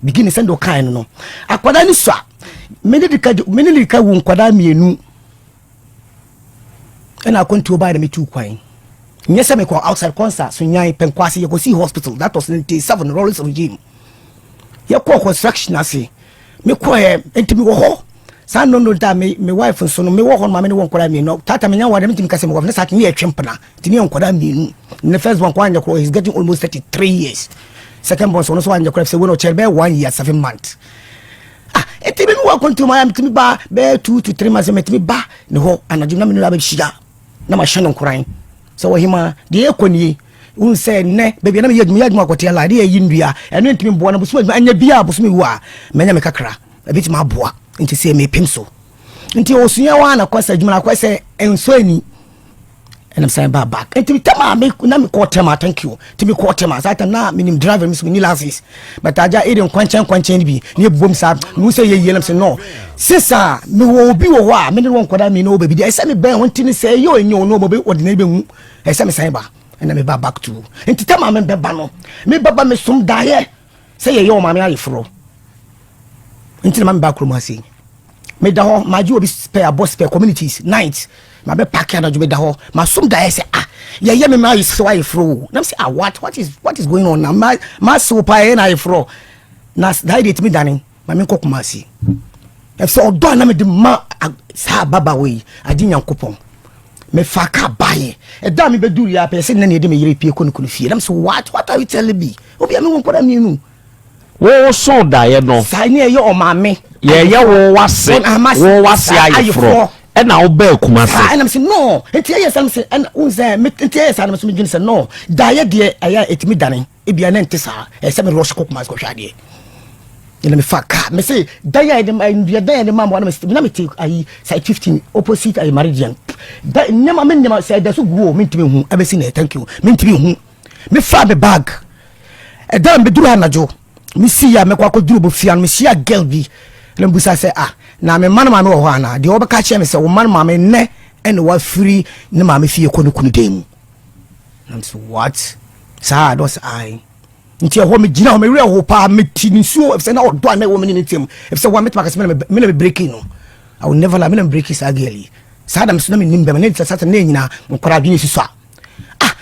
beginning sɛ deɛ ɔkae no, akwadaa no so a mene de ka wu nkwadaa mmienu ɛna akwantuo baa na metu kwan. Nyɛ sɛ mekɔ outside concert so nyan Pɛnkwase, yɛkɔsii hospital. That was 97, Rawlings regime. Yɛkɔɔ construction ase, mekɔɛ nti mewɔ hɔ saa nnono da me wife nso no mewɔ hɔ no ma me ne wɔ nkwadaa mmienu. Tata menya wade, metumi ka sɛ mewɔ ne saa ne yɛtwe mpena nti ne yɛ nkwadaa mmienu. Ne first one kɔ anyɛ korɔ, he's getting almost 33 years. Second born so ɔno nso anyɛ korɔ sɛ wɔn ɔkyerɛ bɛyɛ 1 year 7 months. Ah, nti mi wɔ akɔntu mu ayɛ, metumi ba bɛyɛ 2 to 3 months, metumi ba ne hɔ anadwo na me ne no abɛhyia na mahyɛ no nkoran sɛ wɔhema deɛ ɛkɔ nie. Wohu sɛ nnɛ baabi a na meyɛ adwuma, yɛ adwuma akɔtea la ɛde yɛyi nnua, ɛno ntumi mboa no bosom adwuma ɛnyɛ bia bosom wu a mɛnya me kakra ɛbɛtumi aboa. Nti sɛ mepem so nti ɔsua wa na kɔ sɛ adwuma no akɔ sɛ ɛnsɔ ani ɛnam san ba back. Nti tam a me na mekɔ tɛm a, thank you, nti mekɔ tɛm a saa tam na menim driver mi so menni license, but agya ɛde nkwankyɛn nkwankyɛn no bi ne ɛbobom saa mehu sɛ yɛyie nam sɛ no sesa mewɔ obi wɔ hɔ a mene wɔ nkɔda mmienu wɔ baabi deɛ ɛsɛ mebɛn hɔ. Nti ne sɛ ɛyɛ ɔnyɛ ɔno ɔbɛ ɔde n'ani bɛhu ɛsɛ mesan ba ɛna meba back to. Nti tam a mebɛba no, mebɛba mesom daeɛ sɛ yɛyɛ ɔmaame ayeforɔ nti na ma meba kurom ase. Meda hɔ magye obi spare abɔ spare communities night mabɛ park anadwo, meda hɔ masom daeɛ sɛ, ah, yɛyɛ me ma ayɛ sɛ ayeforɔ o. Nam sɛ, ah, what is going on? Na ma ma sew paa yɛyɛ na ayeforɔ na daeɛ deɛ ɛtumi dane ma menkɔ Kumase ɛfisɛ ɔdɔ a na mede ma saa ababaawa yi agye Nyankopɔn. Mefa ka baeɛ ɛda a mebɛduru yɛ apɛ sɛ nnɛ ne yɛde me yere pie kɔ ne kunu fie. Nam sɛ what are you telling me? Obi a mewɔ nkɔda mmienu. Wo so daeɛ no. Saa ne ɛyɛ ɔmaame. Yɛyɛ wo wase wo wase ayeforɔ ɛna wobɛɛ Kumase. Saa ɛnam sɛ no nti ɛyɛ saa sɛ ɛna wohu sɛ nti ɛyɛ saa nam sɛ medwene sɛ no daeɛ deɛ ɛyɛ a ɛtumi dane ebia ne nte saa, ɛyɛ sɛ merɔhye kɔ Kumase kɔhwɛ adeɛ. Ɛna mefa kaa me se dan a yɛde nnua dan a yɛde ma mmoa na mete ayi side 15 opposite ayi Meridian da nneɛma me nneɛma sɛ ɛda so gu o, mentumi hu ɛbɛsi nɛ. Thank you, mentumi hu. Mefa me bag ɛda a mebɛduru anadwo mesi a mɛkɔ akɔduru bɔfia no, mehyia girl bi na mebusa sɛ, ah, na me ma no maame wɔ hɔ anaa? Deɛ wɔbɛka kyerɛ me sɛ wo ma no maame nnɛ ɛna wafiri ne maame fie kɔ ne kunu dan mu. Na mesɛ, what? Saa na ɔsɛ ae. Nti ɛhɔ megyina hɔ mewerɛ ho paa, meti nsuo ɛfisɛ na ɔdɔ a na ɛwɔ me ne ne ntam ɛfisɛ wa mɛtumi akasɛ me na me break no. I will never lie, me na me break saa girl yi. Saa da me so na menim bɛma ne sɛ ne nyinaa nkɔra adwene si so a, ah,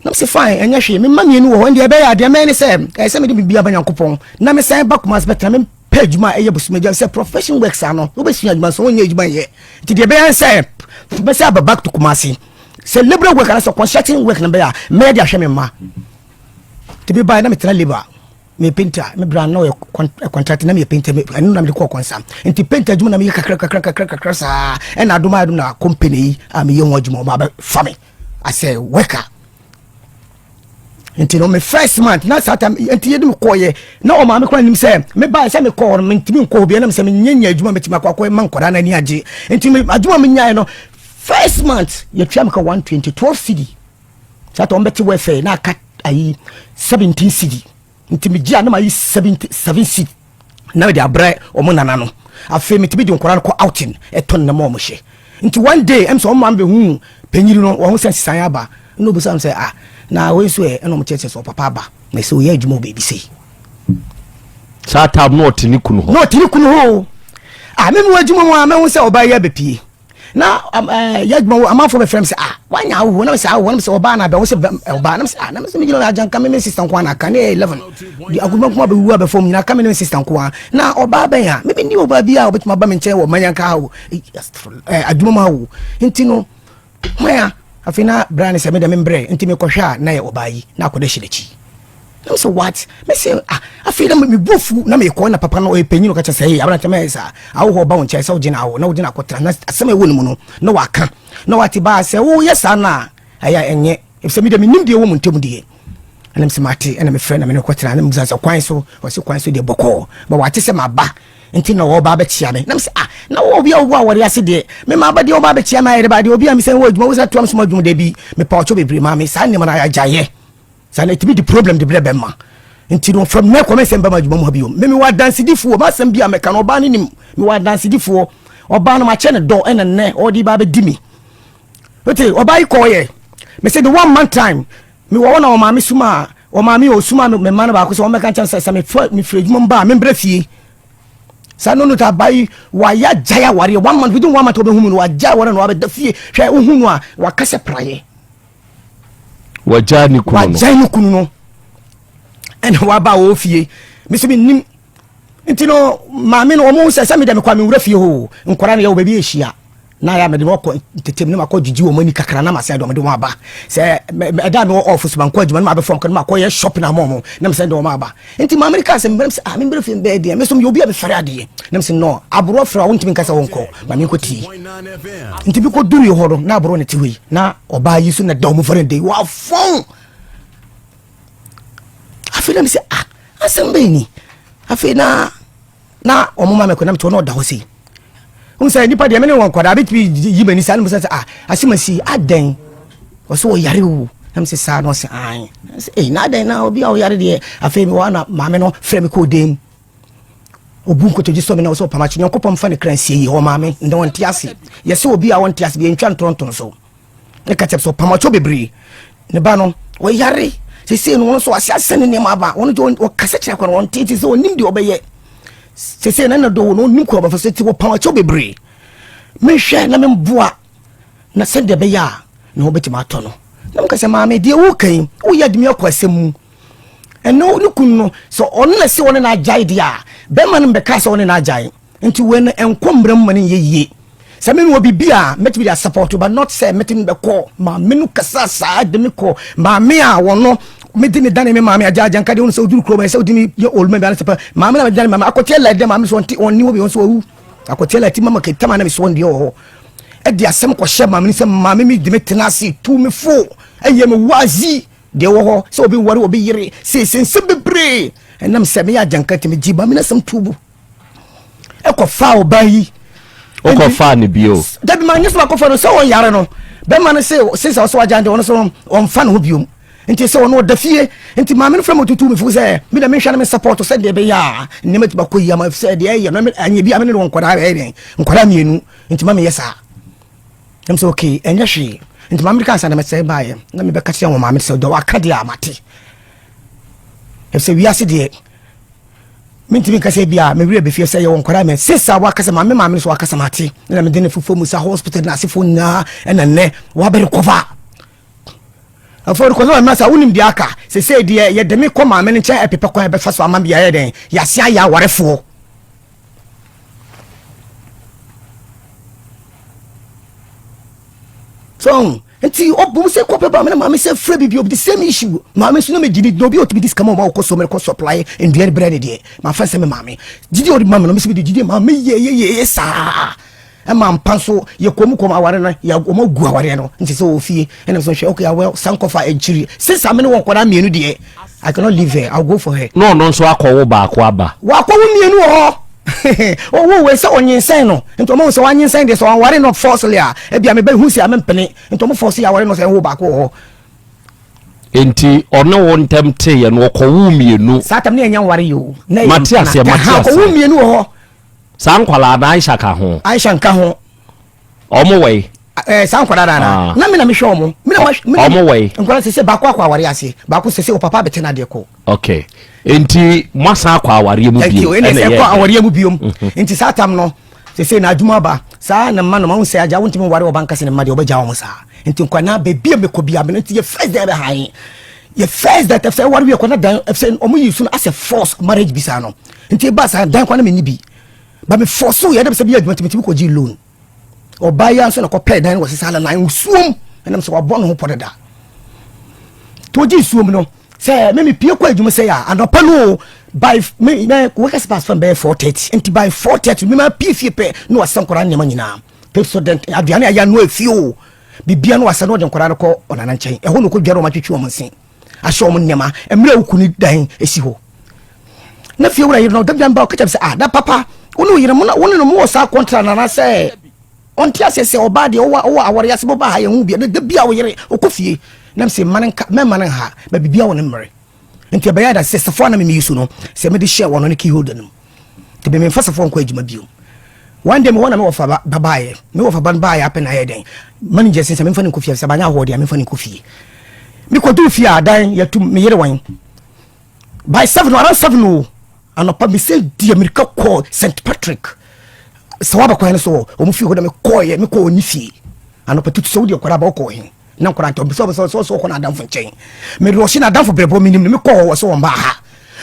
na mese fine, ɛnyɛ hwee. Mema mmienu wɔ hɔ ndeɛ ɛbɛyɛ adeɛ mɛyɛ ne sɛ ɛyɛ sɛ mede biribi aba Nyankopɔn na mesan ba Kumase bɛtena mempɛ adwuma a ɛyɛ bosom adwuma sɛ profession work saa no wobɛsua adwuma so wonyɛ adwuma nyɛ. Nti deɛ ɛbɛyɛ sɛ mɛsɛ aba back to Kumase sɛ labour work anaasɛ construction work no bɛyɛ a mɛyɛ de ahwɛ me mma. Nti mebaeɛ na metena labour, me painter, me bra na ɔyɛ contract na meyɛ painter, ɛno na mede kɔɔ kɔnsa. Nti painter adwuma na meyɛ kakra kakra kakra kakra saa ɛna adom ayɛ adom na company yi a meyɛ ho adwuma ɔma abɛfa me as a worker. Nti no me first month na saa time nti yɛde me kɔɔyɛ na ɔmaame kora nim sɛ mebaeɛ sɛ mekɔɔ no mentumi nkɔ hɔ bia nam sɛ menyɛ adwuma mɛtumi akɔ akɔ ma nkɔdaa no ani agye. Nti adwuma menyaeɛ no, first month yɛtua me ka 120 12 cedi. Saa ta wɔmbɛte welfare na aka ayi 17 cedi. Nti megye a na mayi 77 cedi na mede abrɛ ɔmo nana no. Afei metumi de nkɔdaa no kɔ outing, ɛtɔ nnam a ɔmo hyɛ. Nti one day ɛm sɛ ɔmo maame bɛhu panyini no, wɔn ho sɛ nsesan aba na obisa m sɛ, ah, na wei nso ɛ? Ɛna ɔmo kyerɛkyerɛ sɛ ɔpapa aba na sɛ ɔyɛ adwuma wɔ baabi sei. Saa tam na ɔte ne kunu hɔ. Na ɔte ne kunu hɔ o. Ah, mimi wɔ adwuma mu a mɛhu sɛ ɔbaa yi abɛpie na yɛ adwuma wɔ amanfoɔ bɛfrɛ m sɛ, ah, wanya awoɔ na sɛ awoɔ na sɛ ɔbaa na abɛwo sɛ ɔbaa na sɛ, ah, na sɛ megyina agyanka me me sister nko a na aka ne yɛ 11 de akoma nko abɛwu abɛfam nyina aka me ne me sister nko a na ɔbaa bɛn a meme ni ɔbaa bi a ɔbɛtumi aba me nkyɛn wɔ manyanka ha o, adwuma mu ha o. Nti no hwan a afei na bra ne sɛ mede membrɛ nti mekɔhwɛ a na yɛ ɔbaa yi na akɔda hyɛ n'akyi. Na mesɛ what? Mese ah afei na me bu afu na mekɔ na papa no ɔyɛ panyin ɔka kyerɛ sɛ hey aberante mɛyɛ saa awo hɔ ɔba wo nkyɛn sɛ wogye no awo na wogye no akɔtena na asɛm a ɛwɔ ne mu no na waka na wate baa sɛ woyɛ saa no a ɛyɛ ɛnyɛ efisɛ me deɛ menim deɛ ɛwɔ mu ntam deɛ ɛna mesɛ mate ɛna mefrɛ na me ne kɔtena na mebisa sɛ kwan so ɔse kwan so deɛ bɔkɔɔ ba wate sɛ maba nti na ɔba abɛkyia me na mesɛ ah na wɔ obi a wowɔ awɔre ase deɛ me ma aba deɛ ɔba abɛkyia me ayɛrɛ ba deɛ obi a mesɛ wɔ adwuma wo sɛ toam soma adwuma da bi mepa ɔkyɛ bebree maa me saa nneɛma no agyaeɛ Saa na ɛtumi de problem de brɛ bɛma. Nti no from nɛ kɔ mɛsɛ mbɛma adwuma mu ha bio. Me mewɔ adansedifoɔ, m'asɛm bi a mɛka no ɔbaa no nim. Mewɔ adansedifoɔ. Ɔbaa no makyɛ no dɔ ɛna nnɛ ɔde ba abɛdi me. Wote ɔbaa yi kɔɔyɛ. Mese the one month time mewɔ hɔ na ɔmaame suma ɔmaame ɔsuma me mma no baako sɛ ɔmmɛka nkyɛn sɛ sɛ mefa mefiri adwuma mu ba a membrɛ fie. Saa no no ta ba yi wayɛ agyae awareɛ one month within one month ɔbɛhu mu no wagyae awareɛ na wabɛda fie hwɛ wohu no a wakasɛ praeɛ. Wagyaa ne kunu no. Wagyae ne kunu no. Ɛna waba wɔ fie. Me so menim. Nti no maame no wɔn sɛ sɛ me dɛ mekɔ a mewura fie hɔ nkwadaa no yɛ wɔ baabi ahyia na yɛ a mede wɔkɔ ntetem ne makɔ gyigyi wɔn ani kakra na masɛn de wɔn de wɔn aba sɛ ɛda a mewɔ off so mankɔ adwuma no mabɛfam kɔ no makɔ yɛ shopping ama wɔn na mesɛn de wɔn aba nti maame no kaa sɛ mbrɛ sɛ ah membrɛ fie mbɛyɛ deɛ me so meyɛ obi a mefɛre adeɛ na mesɛ no aborɔ frɛ a wontumi nka sɛ wonkɔ ma menkɔ tie nti bi kɔ duru hɔ no na aborɔ ne te hɔ yi na ɔbaa yi so na da ɔmo fɛrɛ de wafɔn afei na mi sɛ ah asɛm bɛyɛ ni afei na na ɔmo ma mi kɔ na mi te hɔ na ɔda hɔ sei n sɛ nipa deɛ mi ne wɔn nkwadaa bi tumi yi m'ani saa na mi sɛ ah asɛm asi adɛn ɔsɛ ɔyare o na mi sɛ saa na ɔsɛ an sɛ ee na adɛn na obi a ɔyare deɛ afei mi wɔ na maame no frɛ mi kɔ dan mu. Obu nkotodwe sɔ me na ɔsɛ ɔpam akyi. Nyankopɔn mfa ne kra nsie yie. Ɔmaa me ndɛ ɔnte ase. Yɛsɛ obi a ɔnte ase bi yɛntwa ntorontono so. Ne ka kyerɛ sɛ ɔpam akyi bebree. Ne ba no ɔyare. Sesei no wɔn nso ase asɛ ne nneɛma aba. Wɔn deɛ ɔkasa kyerɛ akwa no ɔnte te sɛ ɔnim deɛ ɔbɛyɛ. Sesei na ne dɔ wɔ no ɔnim kwan ɔbɛfa so ti ɔpam akyi bebree. Menhwɛ na memboa na sɛdeɛ ɛbɛyɛ a ne ho bɛtumi atɔ no. Na meka sɛ maame deɛ woka yi woyɛ adumi akɔ asɛm mu. Ɛno ne kunu no, sɛ ɔno na ɛse ɔne no agyae deɛ a, bɛrima no mbɛkaa sɛ ɔne no agyae. Nti wei no ɛnkɔ mmara mu ma no nyɛ yie. Sɛ me mewɔ biribi a, mɛtumi de asapɔto but not sɛ mɛtumi bɛkɔ maame no kasa saa de me kɔ maame a wɔno mede ne dane me maame agya agya nka deɛ wɔn sɛ oduru kurom ɛsɛ wodi me yɛ oluma bi anasɛ pɛ maame na mede dane maame akɔteɛ la ɛdɛ maame so ɔnte ɔnni hɔ bi ɔnso wawu akɔteɛ la ti mama ketama na me so ɔndeɛ wɔ hɔ ɛde asɛm kɔhyɛ maame no sɛ maame mi de me tena ase tu me fo ɛyɛ me wazi Deɛ ɛwɔ hɔ sɛ obi ware obi yere seesei nsɛm bebree ɛnam sɛ meyɛ agyanka nti megye maame no asɛm too mu ɛkɔfaa ɔbaa yi. Wokɔfaa no bio? Dabi ma nyɛ sɛ makɔfa no sɛ ɔyare no bɛma no sɛ sɛ ɔsɛ wagya deɛ ɔno so ɔmfa ne ho biom nti sɛ ɔno ɔda fie nti maame no frɛ me ɔtutu me fo sɛ me na menhwɛ no me support sɛ deɛ ɛbɛyɛ a nneɛma tumi akɔ yie ama sɛ deɛ ɛyɛ no anyɛ bi a me ne no wɔ nkwadaa ɛyɛ dɛn nkwadaa mmienu nti ma meyɛ saa. Na mesɛ okay ɛnyɛ hwee nti maame ka ansa na mesɛ baeɛ na mebɛka kyerɛ wɔn maame sɛ deɛ waka deɛ a mate ɛfisɛ wiase deɛ mentumi nka sɛ bia me werɛ bɛfie sɛ yɛwɔ nkwadaa mɛ sesa waka sɛ maame maame so waka sɛ mate na mede ne fufuo mu sa hospital na asefoɔ nyinaa ɛna nnɛ wabɛrekɔva afei ɔde kɔsɛ maame sɛ wonim deɛ aka sesei deɛ yɛde me kɔ maame no nkyɛn ɛpepɛ kwan ɛbɛfa so ama bia yɛ dɛn yɛase ayɛ awarefoɔ So nti ɔbom sɛ kɔpɛ ba me na maame sɛ frɛ bibi the same issue maame nso na megye di na obi a ɔtumi di sika ma ɔma ɔkɔ so mɛkɔ supply nduane brɛ ne deɛ mafa sɛ me maame gyidi ɔde ma me no mesɛ mede gyidi maame yɛyɛyɛyɛ saa ɛma mpa nso yɛkɔ mu kɔm aware no yɛ ɔma gu awareɛ no nti sɛ wɔ fie ɛna nso hwɛ okay awɛ san kɔfa akyiri since ame ne wɔ nkɔdaa mmienu deɛ I cannot leave her I'll go for her. Na ɔno nso akɔwo baako aba. Wakɔwo mmienu wɔ hɔ ɔwo wei sɛ ɔnyinsɛn no nti ɔmo sɛ wanyinsɛn deɛ sɛ wanware no forcefully a ebi a mebɛ hu sɛ amempene nti ɔmo force yɛ aware no sɛ ɛwo baako wɔ hɔ. Nti ɔne wo ntɛm teeɛ no ɔkɔwo mmienu. Saa tam ne yɛnya nware yi o. Mate aseɛ mate aseɛ. Ɔkɔwo mmienu wɔ hɔ. Saa nkwadaa no Aisha ka ho. Aisha nka ho. Ɔmo wɔ yi. Ɛɛ eh, saa nkwadaa no ana. Ah. Na mi na mi hwɛ ɔmo. Mi na mi ɔmo wɔ yi. Nkwadaa sese baako akɔ aware ase baako sese ɔpapa abɛtɛ n'adeɛ kɔ. Okay nti mo asan akɔ awareɛ mu bio. Ɛna ɛsɛ kɔ awareɛ mu bio. Mhm. Nti saa tam no sese na adwuma ba saa na mma no ma ho sɛ agya wontumi nware ɔba nkasa ne mma deɛ ɔbɛgya wɔn saa nti nkwadaa beebi a mekɔ bi a mene nti yɛ first day bɛ han yɛ first day ɛfɛ ware wie kɔ na dan ɛfɛ ɔmo yi so no asɛ force marriage bi saa no nti ba saa dan kɔ na mɛ ni bi ba me force yɛ dɛ sɛ bi yɛ adwuma tumi kɔ gye loan ɔbaa yi nso na kɔ pɛɛ dan wɔ sisa na nan nsuom ɛnam sɛ wabɔ ne ho pɔ dada to gye nsuom no. Sɛ me mepie kɔ adwuma sɛ a anɔpa no o by me me workers pass fam bɛyɛ 4:30 nti by 4:30 me ma pie fie pɛ na wasa nkwadaa nneɛma nyinaa pepsodent aduane a yɛanoa efie o bibia no wasa na ɔde nkwadaa no kɔ ɔnana nkyɛn ɛhɔ na ɔkɔ dware wɔn atwitwi wɔn nse ahyɛ wɔn nneɛma mmerɛ a wokuni dan esi hɔ na fie wura yere no dabia mba ɔka kyerɛ sɛ ah na papa wo ne wo yere mo na wo ne no mo wɔ saa contract na anaasɛ Ɔnte aseɛ sɛ ɔbaa deɛ ɔwɔ ɔwɔ awɔre ase bɔba ha yɛn ho bia da bia ɔyere ɔkɔ fie nam sɛ mma no nka mɛmma no nha ba bibia wɔ ne mmerɛ nti ɛbɛyɛ ada sɛ safoa na mimi so no sɛ mede hyɛ wɔn ne key holder no mu nti me memfa safoa nkɔ adwuma bio one day mewɔ na mewɔ fa ba baayɛ mewɔ fa ba no baayɛ apɛ na ayɛ dɛn manager sɛ sɛ memfa no nkɔ fie sɛ banyɛ ahoɔ deɛ memfa no nkɔ fie mekɔduru fie a dan yɛtum meyere wɔn by 7 around 7 o Anɔpa mesɛ di amirika kɔɔ St Patrick sɛ waba kwan no so wɔ wɔn fie hɔ na mekɔɔyɛ mekɔɔ ne fie anɔpa tutu sɛ wode akwadaa ba wokɔɔ he na nkwadaa ntɔ bisa sɛ sɛ sɛ ɔkɔ n'adamfo nkyɛn mede ɔhye n'adamfo brɛbɔ menim no mekɔɔ hɔ wɔ sɛ wɔn baa ha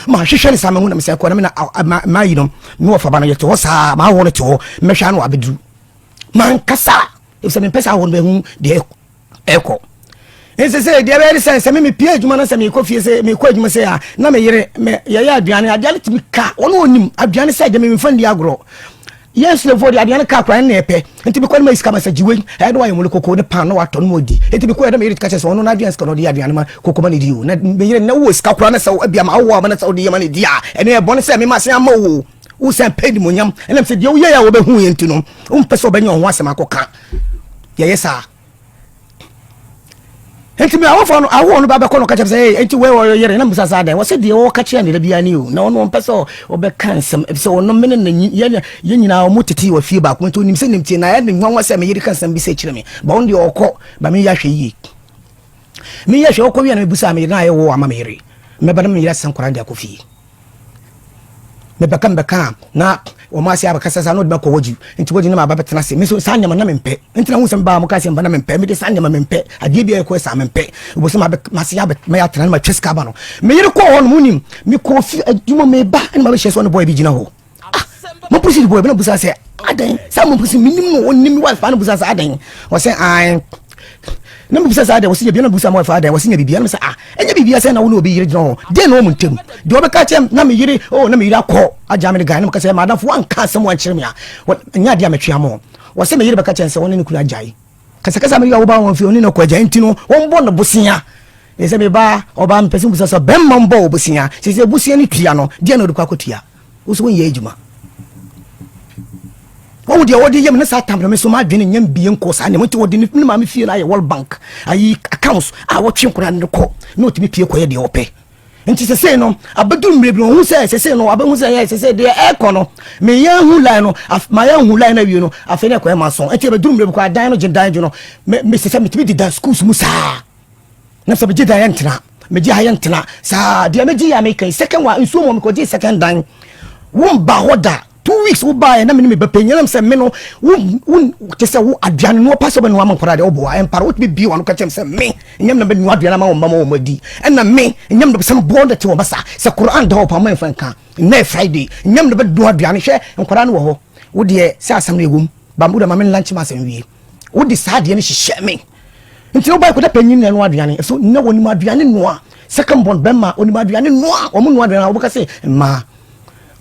mahwehwɛ ne saa mahu na mesɛ kɔ na me na mayi no me wɔfa ba no yɛte hɔ saa maawɔ no te hɔ mɛhwɛ ano abɛduru mankasa efisɛ mempɛ sɛ awɔ no bɛhu deɛ ɛkɔ nti sɛ deɛ bɛyɛ ne sɛ sɛ me mepie adwuma no sɛ mekɔ fie sɛ mekɔ adwuma sɛ a na me yere me yɛyɛ aduane aduane tumi ka ɔno ɔnim aduane sɛ deɛ memfa ndi agorɔ yɛn sulemfoɔ deɛ aduane ka koraa ne ɛpɛ nti mekɔ no ma sika ma sɛ gyiwei ɛyɛ ne wayɛ mole koko ne pan na watɔ no ma ɔdi nti mekɔ yɛ na me yere ka kyerɛ sɛ ɔno n'aduane sika na ɔde yɛ aduane ma koko ma ne di o na me yere na wowɔ sika koraa na sɛ ebia ma wowɔ ama na sɛ wode yɛ ma ne di a ɛno ɛbɔne sɛ mema se ama wo wo sɛ pɛ nimonyam ɛnam sɛ deɛ woyɛ yɛ a wɔbɛhu yɛ nti no wompɛ sɛ ɔbɛnyɛ wo ho asɛm akɔka yɛyɛ saa nti mi awofo no awo no ba bɛkɔ no ka kyerɛ sɛ ee nti wei ɔyɛ yere na mbisa saa dɛn wɔsɛ deɛ ɔka kyerɛ ne da biara ni o na ɔno ɔmpɛ sɛ ɔbɛka nsɛm efisɛ ɔno mene ne yɛn yɛn nyinaa ɔmo tete wɔ fie baako nti onim sɛ nim tie na ɛyɛ ne nwanwa sɛ me yere ka nsɛm bi sɛ kyerɛ me ba ɔno deɛ ɔkɔ ba me yɛ ahwɛ yie me yɛ ahwɛ ɔkɔ wie na mebusa me yere na ayɛ wɔ ama me yere mɛba na me yere asesa nkwadaa de akɔ fie. Mebɛka mebɛka a na wɔn ase abɛkasa saa na ɔde me akɔ wɔgye nti wɔgye na maba bɛtena ase me nso saa nneɛma na mempɛ nti na ho sɛ mebaa mo ka sɛ mba na mempɛ mede saa nneɛma mempɛ adeɛ bi a ɛkɔ saa mempɛ wɔ sɛ mabɛ mase abɛ mɛyɛ atena na matwa sika aba no me yere kɔɔ hɔ no mo nim mekɔɔ fi adwuma meba ɛna mabɛhyɛ sɛ ɔne bɔyɛ bi gyina hɔ ah mo polisi bɔyɛ bi na busa sɛ adɛn saa mo polisi menim no ɔnim me wife paa na busa sɛ adɛn ɔsɛ ae na mebisa saa deɛ wɔsi nyɛ bia na mebisa mo ɛfa deɛ wɔsi nyɛ bibia na mesɛ ah ɛnyɛ bibia sɛ na wo ne obi yere gyina hɔ deɛ na wɔn ntam deɛ ɔbɛka kyɛm na me yere oh na me yere akɔ agya me ne guy na meka sɛ madamfo wanka asɛm wankyerɛ me a nyɛ adeɛ a mɛtwea mo wɔsɛ me yere bɛka kyɛn sɛ wɔne ne kunu agyae kasakasa me yere a woba wɔn fie ɔne no kɔ agyae nti no wɔmbɔ no bosea sɛ me ba ɔbaa mepɛ sɛ mbusa sɛ bɛmma mbɔ wɔ bosea sɛ sɛ bosea no tua no deɛ na ɔde kɔ akɔtua Wo so wonyɛ adwuma. Wɔn deɛ wɔde yɛ me ne saa tam no me so m'adwene nyɛ mbie nkɔ saa nneɛma nti wɔde ne maame fie no ayɛ World Bank ayi accounts a wɔtwe nkwadaa no kɔ na ɔtumi pie kɔyɛ deɛ ɔpɛ nti sesei no abɛduru mmerɛ bi no ɔhu sɛ sesei no abɛhu sɛ yɛ sesei deɛ ɛkɔ no meyɛ hu line no mayɛ hu line no awie no afei na ɛkɔyɛ ma so nti abɛduru mmerɛ bi kɔ adan no gye dan gye no me me sesɛ metumi deda schools mu saa na sɛ megye dan yɛ ntena megye ha yɛ ntena saa deɛ megye yɛ meka yi second one nsuo mu mekɔgye second dan womba hɔ da 2 weeks wobaeɛ na mene me bɛpɛ nyinam sɛ me no wo te sɛ wo aduane no wɔpa sɛ wobɛnoa ma nkwadaa deɛ woboa ɛmpare wotumi bie wano ka kyɛm sɛ me nyam na bɛnoa aduane ama wɔn mma ma wɔn adi ɛna me nyam na sɛ meboɔ no te wɔn basa sɛ Koran da hɔ pa ma mfa nka nnɛ Friday nyam na bɛnoa aduane hwɛ nkwadaa no wɔ hɔ wo deɛ sɛ asɛm no ɛwom ba mo de ma me nlanche ma asɛm wie wode saa adeɛ no hyehyɛ me nti woba kɔda panyin na ɛno aduane so na wɔnim aduane noa second born bɛma onim aduane noa wɔn noa aduane a wɔbɛka sɛ mmaa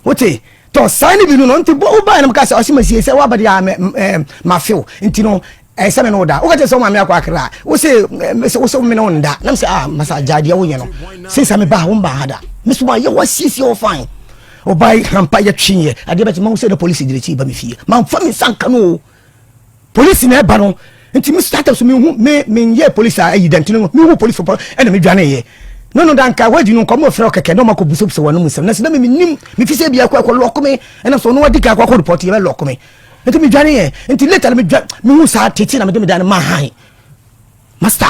wote tɔ saa ne bi no no nti woba na mka sɛ ɔse masie sɛ woaba deɛ a mafew nti no ɛsɛ sɛ me ne wo da woka kyerɛ sɛ wo maame akɔ akra wo se wo sɛ me ne wo nda nam sɛ ah masa gyae deɛ woyɛ no since me ba wo mba ha da me so mayɛ wasiesie wo fine ɔbae hampa yɛtweeɛ adeɛ bɛkye mahu sɛ na polisi gyina akyi ba me fie mamfa me nsa nka no o Polisi na ɛba no nti me start so mehu me menyɛ polisi a ayi dɛnti no mehu polisi pɔ ɛna medwane yɛ no no danka wadi no nkɔmɔ frɛ kɛkɛ na ɔma kɔ busabusa wɔn mu nsɛm na sɛ na me menim me fi sɛ bi akɔ akɔ lɔko me ɛna so ɔno wadi ka akɔ akɔ report yɛ bɛ lɔko me nti medwane yɛ nti later na medwa mehu saa tete na mede me dan no ma han Master,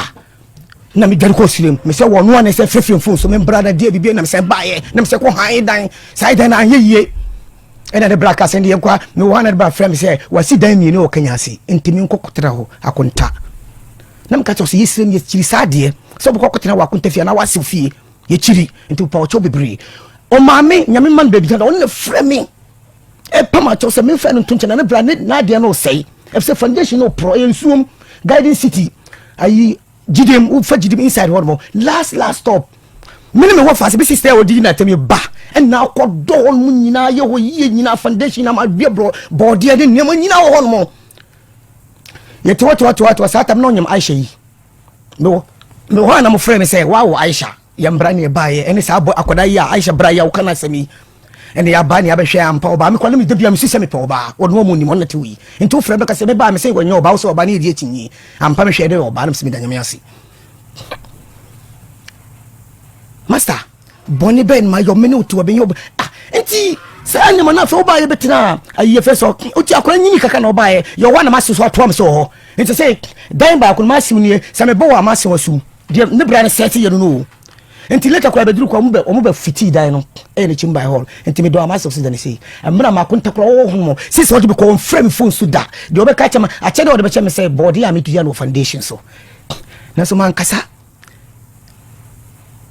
na medwane kɔɔ sirem mesɛ wɔ ɔno a ne sɛ frɛfrɛ mfon so membra na deɛ biribi na mesɛ baeɛ na mesɛ kɔ han dan saa dan no anyɛ yie ɛna ne bra ka sɛ deɛ nkwa mewɔ ha na ne bra frɛ me sɛ wasi dan mmienu wɔ Kenya ase nti menkɔ kɔtena hɔ akonta na meka kyerɛ sɛ yɛsirem yɛkyiri saa deɛ sɛ wobɛkɔ akɔtena wɔ akonta fie anaa wasew fie yɛkyiri nti pa ɔkyɛw bebree ɔmaame nyame ma no baabi gyina ɔno na frɛ me ɛpam akyɛw sɛ memfa no nto nkyɛn na ne bra ne n'adeɛ no resɛe ɛfisɛ foundation no porɔ ɛyɛ nsuom garden city ayi gyidem wofa gyidem inside hɔ nom last last stop. Me ne me wɔfa ase bɛsi sɛ ɔdidi na atɛm ba ɛna akɔdɔ hɔ nom nyinaa yɛ hɔ yie nyinaa foundation na madeɛ borɔ bɔɔdeɛ ne nneɛma nyinaa wɔ hɔ nom. Yɛte hɔ te hɔ te hɔ te hɔ saa tam na ɔnyam Aisha yi. Mewɔ mewɔ hɔ a na mofrɛ me sɛ wawo Aisha yɛn bra ne ɛbaeɛ ɛne saa bɔ akwadaa yi a Aisha bra yi a woka no asɛm yi ɛne yɛaba ne yɛabɛhwɛ ampa ɔbaa mekɔ ne meda bia mesi sɛ mepɛ ɔbaa ɔno ɔmu nim ɔno te wei nti wofrɛ bɛka sɛ mebaa me sɛ wɔnyɛ ɔbaa wo sɛ ɔbaa ne yɛdi akyinnye ampa mehwɛ dɛ ɔbaa no mesɛ meda Nyame ase. Master, bɔne bɛn ma yɔ me ne wotu ɔbɛnyɛ ɔbɛ ah nti saa nneɛma no afei wobaayɛ bɛtena ayi yɛfɛ sɛ wotu akora nyini kaka na ɔbaayɛ yɛ hɔ na mase so atoa me sɛ wɔ hɔ nti sɛ dan baako no mase nie sɛ mebɔ wɔ a mase wɔ sum deɛ ne bra no sɛ te yɛ no no o nti later koraa bɛduru kɔ ɔmo bɛ fitii dan no ɛyɛ ne kyim by hall nti medɔ ama asɛ sɛ sei mmerɛ maako ntakora wɔwɔ ho mo sisi ɔde bɛkɔ ɔmfrɛ me phone so da deɛ ɔbɛka kyɛ ma akyɛ deɛ ɔde bɛkyɛ me sɛ bɔɔde a metua no wɔ foundation so nanso mankasa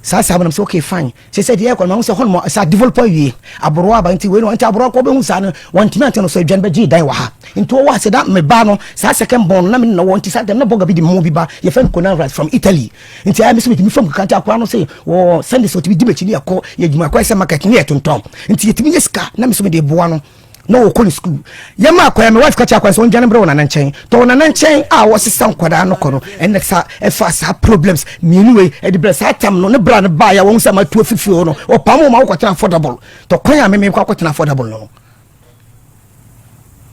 saa saa nam sɛ okay fine sɛ sɛ deɛ ɛkɔ no mahu sɛ hɔnom sɛ develop awie aborowa aba nti wei no nti aborowa kɔ bɛhu saa no wɔntumi ante no so adwan bɛgye dan wɔ ha nti wɔwɔ ase da me ba no saa second born no na me ne wɔ nti saa dɛm na bɔga bi de mmo bi ba yɛfɛ no Conan Rice from Italy nti ayɛ me sɛ metumi fam kakra nti akora no sɛ wɔ Sunday sɛ ɔtumi di m'akyi ne yɛkɔ yɛ adwuma kɔ sɛ market ne yɛtontɔn nti yɛtumi nyɛ sika na me so mede boa no na ɔkɔ ne sukuu. Yɛma akwan, me wife ka kyerɛ akwan sɛ ɔndwane mbrɛ wɔ nana nkyɛn. Tɔ wɔ nana nkyɛn a wɔsesa nkwadaa no kɔ no, ɛnna sa ɛfa saa problems mmienu wei ɛde brɛ saa tam no ne bra no baeɛ a wɔn sɛ matu afifie hɔ no, ɔpam wɔn ma wɔkɔtena affordable. Tɔ kwan a meme kɔ akɔtena affordable no.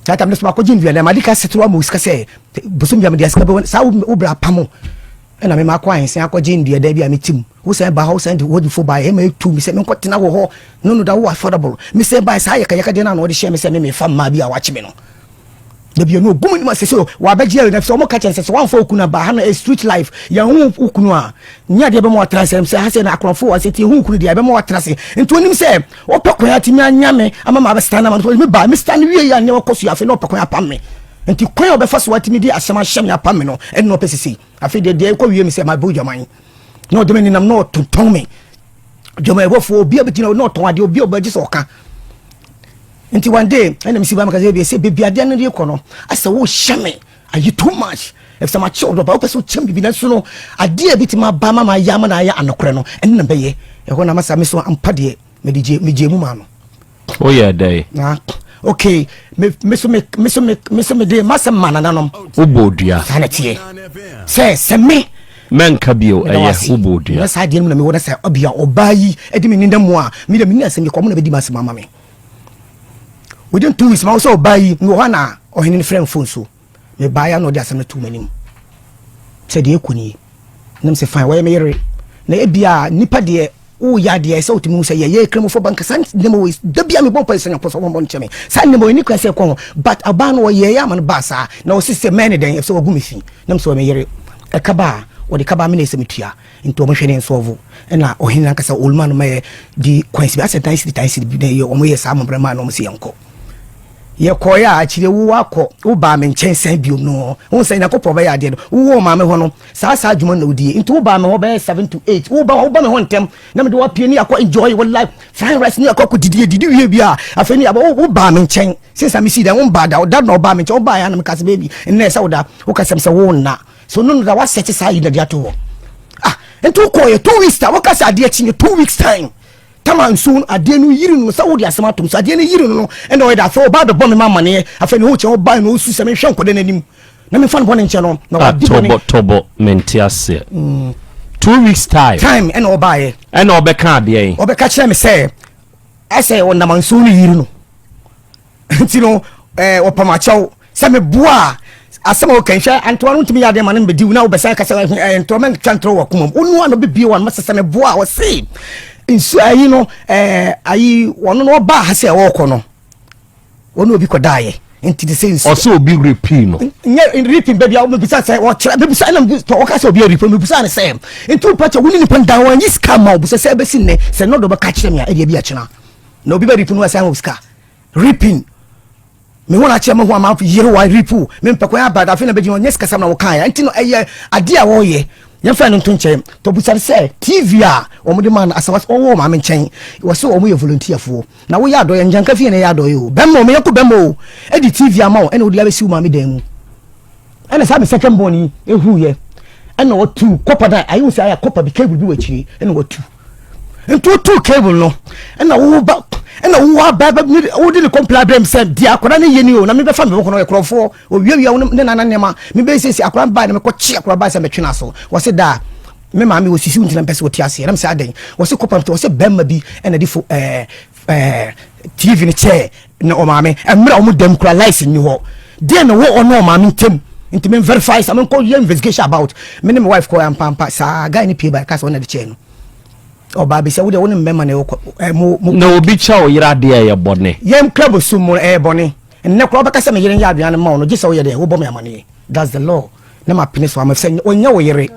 Saa tam no so makɔgye nnuane ama ade ka settle ama sika sɛ bosom bia mede asika bɛwɔ saa wo bra pam ɛna mema akɔ ahensen akɔgye nnuadan bi a mete mu. Wosan ba hɔ, wosan de w'adufo baeɛ, ɛma etu me sɛ menkɔtena wɔ hɔ. No no da wo affordable. Mesan baeɛ saa yɛkayɛka deɛ no a na wɔde hyɛ me sɛ me mefa mmaa bi a wɔakye me no. Da bi ɛno ogu m'anim ase sɛ wɔabɛgye awie na sɛ wɔka kyerɛ sɛ sɛ wɔamfa wo kunu aba ha no ɛyɛ street life. Yɛnhu wo kunu a nyɛ adeɛ bɛma watena ase sɛ ha sɛ na akorɔmfo wɔ ase nti yɛhu wo kunu deɛ ɛbɛma watena ase. Nti onim sɛ ɔpɛ kwan atumi anya me ama ma abɛstan ama no. Me ba me stan wie yɛ a nneɛma kɔ so yɛ afei na ɔpɛ kwan apam me. Nti kwan a ɔbɛfa so atumi de asɛm ahyɛ me apam me no ɛno na ɔpɛ sesei. Afei deɛ deɛ ɛkɔ wie me sɛ mabɔ dwaman. na ɔde me nenam na ɔtontɔn me dwumayɛbɔfoɔ obi a bɛgyina na ɔtɔn adeɛ obi a ɔbɛgye sɛ ɔka nti one day ɛna mesi ba meka sɛ sɛ baabi adeɛ no de kɔ no asɛ wohyɛ me ayi too much ɛfisɛ makyɛ ɔdɔ ba wopɛ sɛ wokyɛm biribi nanso no adeɛ a bɛtumi aba ma mayɛ ama na ayɛ anokorɛ no ɛne na bɛyɛ ɛhɔ na masa me so ampa deɛ mede gye megye mu maa no Woyɛɛ dɛn? Na okay, me me so me me so me me so me de masɛm ma nananom. Wobɔ dua. Saa na teɛ. Sɛ sɛ me. Mɛnka bio ɛyɛ wobɔ dua. Na saa deɛ no mu na mewɔ na sɛ ɔbea ɔbaa yi de me nenam mu a me deɛ menni asɛm bi kɔ ɔmo na bɛdi m'asɛm ama me. Within 2 weeks ma wo sɛ ɔbaa yi mewɔ hɔ na ɔhene no frɛ me phone so. Mebaeɛ a na ɔde asɛm no too m'anim sɛ deɛ ɛkɔ nie. Na mesɛ fine wɔyɛ me yere. Na ebia nipa deɛ woyɛ adeɛ sɛ wotumi hu sɛ yɛyɛ kramofo ba nka saa nneɛma wei da bia mebɔ mpa sɛ nyankopɔn sɛ wɔmmɔ nkyɛ me saa nneɛma wei ne kwan sɛ ɛkɔ ho but ɔbaa no ɔyɛeɛ ama no baa saa na ɔse sɛ mɛyɛ ne dɛn ɛfisɛ wagu me fi na mesɛ ɔyɛ me yere ɛka ba a wɔde ka ba me na ɛsɛ metua nti wɔhwɛ ne nsɔɔvo ɛna ɔhene no ankasa oluma no mɛyɛ di kwan si bi asɛ dan siri dan siri bi na wɔn yɛ saa amammerɛ maa na wɔn sɛ yɛnkɔ Yɛkɔeɛ a, akyire wo akɔ, wo baa me nkyɛn san biom no, wohu sɛ Nyankopɔn bɛyɛ adeɛ no, wo wɔ maame hɔ no, saa saa adwuma no na wodie, nti wo baa me hɔ bɛyɛ 7 to 8, wo ba, wo ba me hɔ ntɛm, na mede wo apue ne yɛakɔ enjoy wo life, frying rice ne yɛakɔ akɔ didi, yɛdidi wie bi a, afei ne yɛaba, wo, wo baa me nkyɛn, since a mesii dan, wo mbaa da, da na ɔbaa me nkyɛn, wo baa yɛ a na meka sɛ baby, nnɛ sɛ woda, wo ka sɛm sɛ wo nna, so no no da, woasɛte saa yi na de ato hɔ, ah, nti wokɔɔyɛ 2 weeks ta, woka sɛ adeɛ kyi 2 weeks time, Tama nso no adeɛ no yiri no sɛ wode asɛm atom so adeɛ no yiri no no ɛna ɔyɛ dɛ afei ɔba abɛbɔ me ma amaneɛ afei ne ho kyɛ ɔba na ɔsu sɛ menhwɛ nkɔda n'anim na memfa no bɔne nkyɛ no na wadi bɔne. Tɔbɔ tɔbɔ mente aseɛ. 2 weeks time. Time ɛna ɔbaeɛ. Ɛna ɔbɛka adeɛ yi. Ɔbɛka kyerɛ me sɛ ɛsɛ ɔnam nsuo no yiri no. Nti no ɛɛ ɔpam akyɛw sɛ meboa a asɛm a woka nhwɛ antoa no ntumi yɛ adeɛ ma no mbɛdi wo na wobɛsan ka sɛ ɛɛ ntorɔ mɛntwa ntorɔ wɔ akoma mu wonu ano bɛbie wɔ ano sɛ sɛ meboa a ɔse nsu ayi no ɛɛ ayi wɔno no ɔbaa ha sɛ ɔrekɔ no wɔne obi kɔdaeɛ nti te sɛ nsu ɔsɛ obi repii no nyɛ repin baabi a mebisa sɛ ɔkyerɛ mebisa ɛna ɔka sɛ obi repin mebisa ne sɛ nti wopɛ kyɛ wo ne nipa ndan wɔn yi sika ma wo bisa sɛ ɛbɛsi nnɛ sɛ nɔdɔ bɛka kyerɛ me a ɛdeɛ bi akyena na obi bɛ repin no ɛsɛ ho sika Ripping. Me ho na akyerɛ me ho ama yere wa ripu. Me mpɛ kwan aba afei na bɛgyina ɔnyɛ sikasɛm na wɔkaeɛ. Nti no ɛyɛ adeɛ a wɔyɛ. Yɛmfa no nto nkyɛn. Tɔbusa no sɛ TV a wɔde maa no asawa ɔwɔ wɔ maame nkyɛn. Wɔsɛ wɔn yɛ volunteerfoɔ. Na woyɛ adɔeɛ ngyanka fie na ɛyɛ adɔeɛ o. Bɛmma o, me yɔnko bɛmma o. Ɛde TV ama wo ɛna wode abɛsi wo maame dan mu. Ɛna saa me second born yi ehuiɛ. Ɛna ɔtu kɔpa dan ayɛ wo sɛ ayɛ kɔpa bi cable bi wɔ akyire ɛna watu. Nti wotu cable no ɛna wo ba ɛna wo aba wode ne kɔmpla brɛ m sɛ deɛ akwadaa no yɛ ni o, na mebɛfa me bɔkɔ no ɔyɛ korɔmfoɔ, owiawia wo ne nana nneɛma. Mebɛsiesie akwadaa no baa na mekɔkye akwadaa baa sɛ mɛtwe no aso. Wɔ se daa me maame wɔ sisi wo ntina mpɛ sɛ wɔte aseɛ na mesɛ adɛn? Wɔ se kɔpam wɔ sɛ bɛrima bi ɛna de fo ɛɛ ɛɛ TV no kyɛɛ na ɔmaame mmerɛ a wɔn dɛm kura lights nni hɔ deɛ na wɔ ɔno ɔmaame ntɛm, nti me verify sa menkɔ yɛ investigation about me ne me wife kɔ ampampa saa guy ne pie ba ɛka sɛ ɔna de kyɛɛ no. Ɔbaa bi sɛ wo deɛ wo ne mmɛma na ɛwɔ ɛ mo mo. Na obi kyɛ wo yere adeɛ a, ɛyɛ bɔne? Yɛn kura bosom mu ɛyɛ bɔne. Nnɛ koraa wobɛka sɛ me yere nyɛ aduane ma wo no, gye sɛ woyɛ dɛ wobɔ me amaneɛ. That's the law na ma pene so ama sɛ ɔnyɛ wo yere.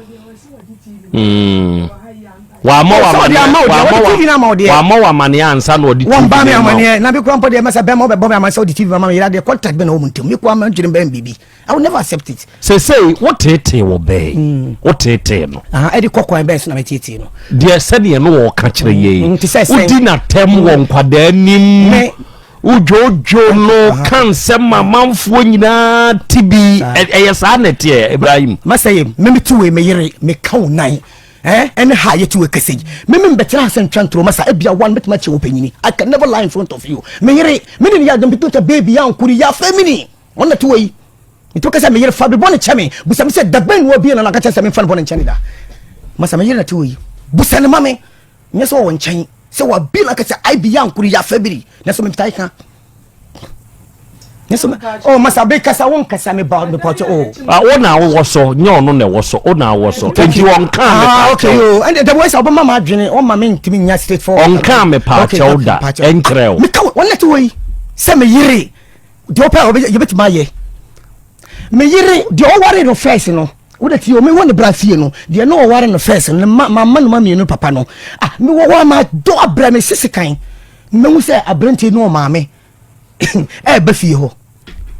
Wàmɔ wà amaneɛ ansa na ɔde TV wɔn ba mi amaneɛ na bi kura mpɔ deɛ mɛsɛ bɛrima ɔbɛbɔ mi amaneɛ sɛ ɔde TV ma mi yere adeɛ, contact bɛ na wɔn mu ntɛm mi kura mɛ ntwere bɛn biribi. I will never accept it. Sesei wo teetee wɔ bɛɛ yi, wo teetee no. Ɛde kɔ kwan bɛn so na mɛ teetee no? Deɛ sɛdeɛ no wɔka kyerɛ yɛ yi, wodi n'atɛm wɔ nkwadaa nim, wodwodwo no, ka nsɛm ma amanfoɔ nyinaa ti bi, ɛyɛ saa na ɛteɛ, Ibrahim? Masa yɛ meme ti wei, me yere meka wo nan ɛne ha yɛte wei kɛsɛ yi, meme mbɛtena ha sɛ ntwa ntoro. Masa ebia one mɛtumi akyɛ wo panyini. I can never lie in front of you. Me yere mene ne yɛ adom bi to baby yɛ ankori yɛ afɛ mini ɔno na te wei nti woka sɛ me yere fa me bɔne kyɛ me. Busa me sɛ da bɛn na wabie na naka kyerɛ sɛ memfa no bɔne nkyɛ ne da. Masa me yere na te wei, busa ne ma me nyɛ sɛ wɔwɔ nkyɛn sɛ wabie na aka sɛ ai bi yɛ ankori yɛ afɛ biri na so metae ka oh masa be kasa wo nkasa me ba me pɔtɔ oh. Ah, wo na wowɔ so, nyɛ ɔno na ɛwɔ so, wo na wowɔ so, enti ɔnkaa me ah, okay o ɛnde dɛm wɔyɛ sɛ ɔbɛma ma adwene ɔma me ntumi nya straight forward. Ɔnkaa me paakyɛw da ɛnkyerɛ wo? Meka wɔn na te wɔ yi sɛ me yere deɛ ɔpɛ a yɛbɛtumi ayɛ. Me yere deɛ ɔware no first no, wode tie o, mewɔ ne bra fie no deɛ na ɔware no first no, ma ma no ma mmienu papa no. Ah, mewɔ hɔ ama dɔ abrɛ me sisi kan mmehu sɛ aberanteɛ ne ɔmaame ɛɛba fie hɔ.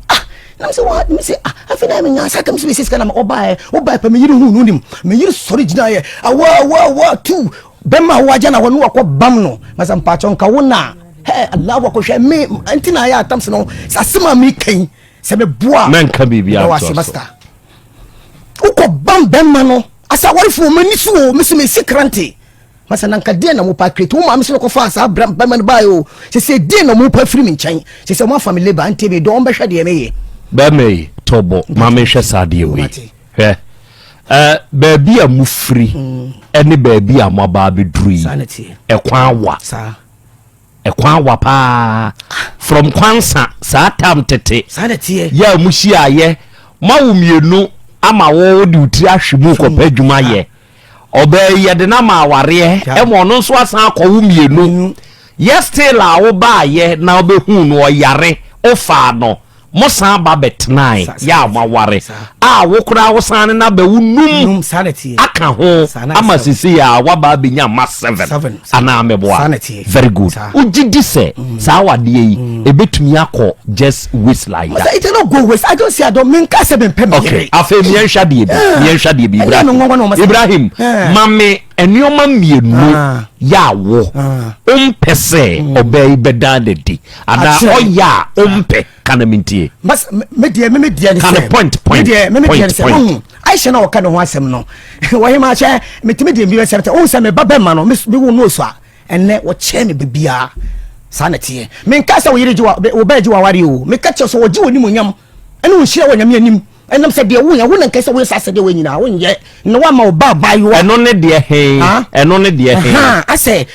Ah, na mesɛ wa mesɛ ah, afei na menya asa kam sɛ mesɛ sika na ɔbaɛ ɔbaɛ pɛ, me yere hu no nim me yere sɔre gyinaeɛ awa awa awa tu bɛma wo agya na hɔ ne wakɔ bam no. Masa mpakyɛ nka wo na hɛ Allahu akɔhwɛ me nti na ayɛ atam sɛ no sɛ asɛm a meka yi sɛ meboa mɛnka biribi antoa so. Wokɔ bam bɛma no asa awarefoɔ m'ani so o, mese mesi krante. Masa na nka deɛ na mopa create wo maame sɛ kɔfa saa bɛma no baeɛ o, sɛ sɛ deɛ na mopa firi me nkyɛn sɛ sɛ moafa me labour nti medɔ ɔmbɛhwɛ deɛ meyɛ. Bɛma yi tɔbɔ ma menhwɛ saa deɛ wei hwɛ. Baabi a mofiri ne baabi a moaba abɛduru yi, ɛkwan wa, ɛkwan wa paa from kwansa saa tam tete yɛ a mohyiaeɛ ma wo mmienu ama wo de wo tiri ahwe mu kɔpɛ adwuma yɛ. Ɔbaa yi yɛde no ama awareɛ ɛma ɔno nso asan akɔwo mmienu yɛ still a wobaayɛ na wobɛhuu no ɔyare, wofaa no, mo san ba bɛtenae yɛ a moaware a wo koraa wo san ne no abɛwo num aka ho ama sisi a waba abɛnya mma seven anaa meboa? Very good. Wogye di sɛ saa awadeɛ yi ɛbɛtumi akɔ just waste like that? It no go waste. I don't say I don't menka sɛ mempɛ me yere. Okay, afei miɛnhwɛ adeɛ bi, miɛnhwɛ adeɛ bi. Ibrahim, Ibrahim, ma me nneɛma mmienu yɛ a wo wompɛ sɛ ɔbaa yi bɛdan n'adi anaa ɔyɛ a wompɛ. Ka na mentie. Me deɛ me deɛ ne sɛ, ka ne point point me deɛ me deɛ ne sɛ, wohu Aisha na ɔka ne ho asɛm no, wɔhema hyɛ metumi deɛ bi bɛsɛm sɛ wohu sɛ me ba bɛma no me wo no so a ɛnɛ wɔkyɛn me baabiara. Saa na teɛ. Menka sɛ wo yere gye wo bɛɛ gye waware o, meka kyerɛ sɛ wɔgye wɔ nimonyam ɛne wo nhyira wɔ Nyame anim ɛnam sɛ deɛ woyɛ wo na nka sɛ woyɛ saa sɛdeɛ woyɛ nyinaa wonyɛ na woama wo ba abaayewa. Ɛno ne deɛ he? Ɛno ne deɛ he? Asɛ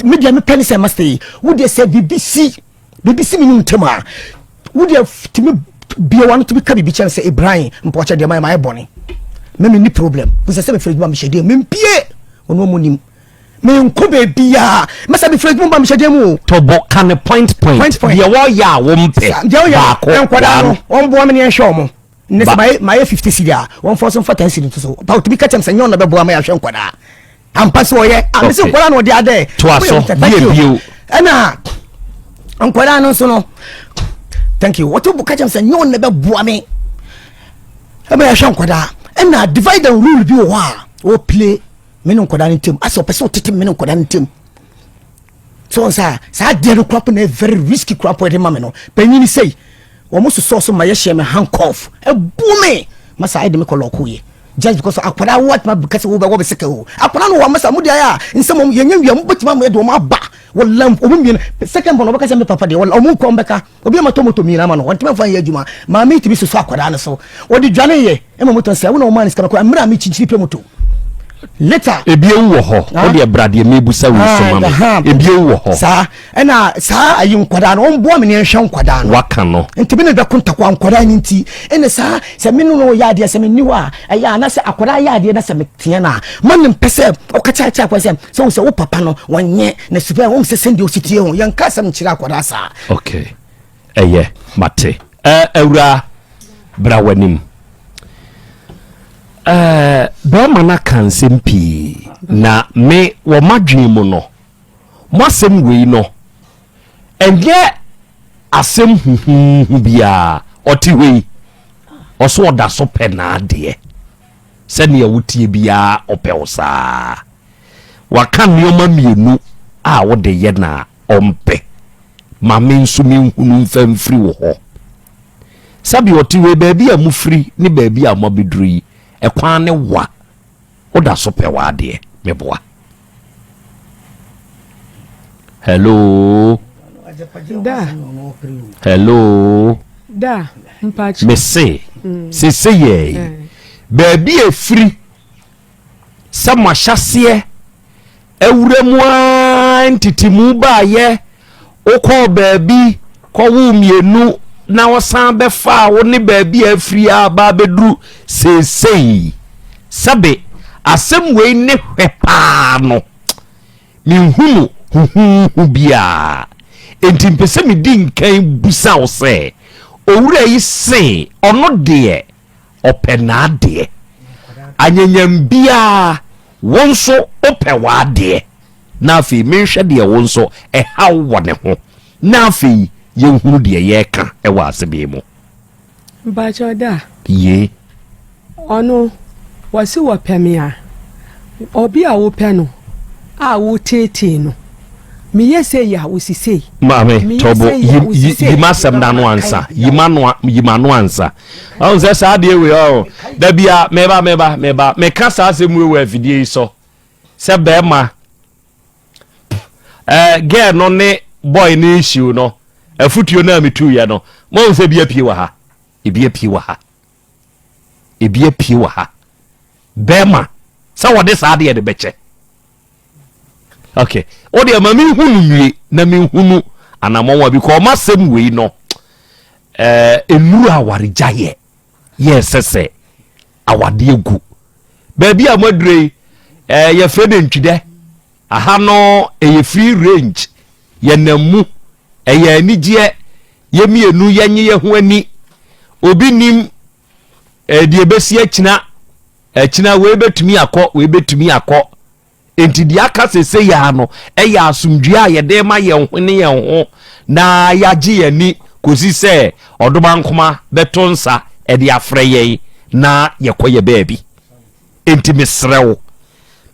me deɛ mepɛ ne sɛ master yi, wo deɛ sɛ biribi si biribi si me ne ntam a, wo deɛ tumi bie wa no tumi ka biribi kyɛn sɛ Ibrahim mpɔkyɛ deɛ mayɛ bɔne me menni problem bisa sɛ mefiri adwuma mehyɛ deɛ mempie ɔno ɔmo nim menkɔ baabiaa mɛsɛ mefiri adwuma ba mehyɛ deɛ mu o. Tɔbɔ ka ne point point deɛ wɔyɛ a wompɛ baako. Nkwadaa no wɔmboa me ne yɛnhwɛ ɔmo ne sɛ mayɛ 50 cedi a wɔmfa so mfa 10 cedi nto so ba wotumi ka kyɛm sɛ nyɛ ɔna bɛboa ma yɛahwɛ nkwadaa ampa sɛ ɔyɛ a mese nkwadaa na ɔde adɛ. Toa so yɛ bio. Ɛna nkwadaa no nso no, thank you, wɔte ka kyɛm sɛ nyɛ ɔna bɛboa me ɛma yɛahwɛ nkwadaa. Ɛna divide and rule bi wɔ hɔ a wɔplay me ne nkwadaa no ntam asɛ ɔpɛ sɛ ɔtete me ne nkwadaa no ntam so wɔn saa saa adeɛ no kora po na very risky kora po ɛde ma me no panyin sɛyi wɔn sosɔ so ma yɛhyɛ me handcuff ɛbu me ma saa ɛde me kɔ lɔɔko yɛ. Just because akwadaa wo atuma kɛsɛ wo bɛ wɔ bɛ sika o. Akwadaa no wɔ amasa mo de ayɛ a nsɛm wɔn yɛnyɛ wia mo bɛtuma mo yɛ de wɔn aba wɔ lamp wɔn mmienu second born ɔbɛka sɛ me papa deɛ wɔn wɔn nkɔm bɛka obi ama tɔ moto mmienu ama no wɔn tuma nfa yɛ adwuma maame tumi soso akwadaa no so wɔde dwane yɛ ɛma moto sɛ wɔn na wɔn maa ne sika bɛkɔ mmerɛ a mi kyinkyini pɛ moto later. Ebi ewu wɔ hɔ o deɛ bra deɛ mebusa wei so ma me ebi ewu wɔ hɔ. Saa ɛna saa ayi nkwadaa no wɔn boa mi ne nhwɛ nkwadaa no. Waka no. Nti mi ne bɛko ntakwa nkwadaa no nti ɛna saa sɛ mi no no yɛ adeɛ sɛ mi ni hɔ a ɛyɛ a na sɛ akwadaa yɛ adeɛ na sɛ mi teɛ na ma ne mpɛ sɛ ɔka kyerɛ kyerɛ akwadaa sɛ sɛ wɔn sɛ wo papa no wɔnyɛ na supɛ wɔn sɛ sɛndeɛ osi tie ho yɛn ka asɛm nkyerɛ akwadaa saa. Okay ɛyɛ mate ɛɛ awura bra w'anim ɛɛ bɛrima no aka nsɛm pii na me wɔ m'adwene mu no. Mo asɛm wei no, ɛnyɛ asɛm huhuuhu biara. Ɔte hɔ yi, ɔso ɔda so pɛ n'adeɛ. Sɛnea wotie biara ɔpɛ wo saa. Waka nneɛma mmienu a wode yɛ na ɔmpɛ. Ma me nso menhunu mfa mfiri wo hɔ. Sɛdeɛ ɔte hɔ yi, baabi a mofiri ne baabi a moabɛduru yi, ɛkwan ne wa. Woda so pɛ w'adeɛ, meboa. Hello. Da. Hello. Da. Mpakyɛ. Mese. Mm. Sese yɛ yi. Eh. Baabi efiri sɛ mo ahyɛseɛ awura mu ara ntitimu baayɛ wokɔɔ baabi kɔwoo mmienu na wɔsan bɛfaa wo ne baabi a afiri a ba abɛduru seesei. Sɛbe asɛm wei ne hwɛ paa no, menhunu huhuuhu biara. Enti mpɛ sɛ medi nkan bisa wo sɛ, owura yi se ɔno deɛ ɔpɛ n'adeɛ. Anyanyam biara, wo nso wopɛ w'adeɛ. Na afei menhwɛ deɛ wo nso ɛha wo wɔ ne ho, na afei yɛnhunu deɛ yɛreka wɔ asɛm yi mu. Mpakyɛw da. Yie. Ɔno wɔse wɔpɛ me a, obi a wopɛ no a woteetee no, meyɛ sei a wosi sei. Maame, tɔbo, yi, yi, yi m'asɛm no ano ansa. Yi m'ano, yi m'ano ansa. Ɔn sɛ saa adeɛ wei ɔn. Da bia, meba, meba, meba. Meka saa asɛm wei wɔ afidie yi so. Sɛ bɛrima, eh, girl no ne boy no issue no, afutuo no a metuiɛ no, moahu sɛ ebi apue wɔ ha, ebi apue wɔ ha, ebi apue wɔ ha. Bɛrima, sɛ wɔde saa adeɛ de bɛkyɛ. Okay, wo deɛ ma menhu no nwie na menhunu anammɔn a bi kɔ ɔma asɛm wei no, eh, nnuru awaregyaeɛ yɛ ɛsɛ sɛ awadeɛ gu. Baabi a moadure yi, eh, yɛfrɛ no ntwidɛ. Aha no ɛyɛ free range, yɛnam mu, ɛyɛ anigyeɛ, yɛmmienu yɛnye yɛ ho ani. Obi nim eh, deɛ ɛbɛsi akyina, akyina wei bɛtumi akɔ, wei bɛtumi akɔ. Enti deɛ aka seesei ara no yɛ asomdwoeɛ a yɛde rema yɛn ho ne yɛn ho na yɛagye yɛn ani kɔsi sɛ ɔdomankoma bɛto nsa de afrɛ yɛn na yɛkɔ yɛ baabi. Enti mesrɛ wo,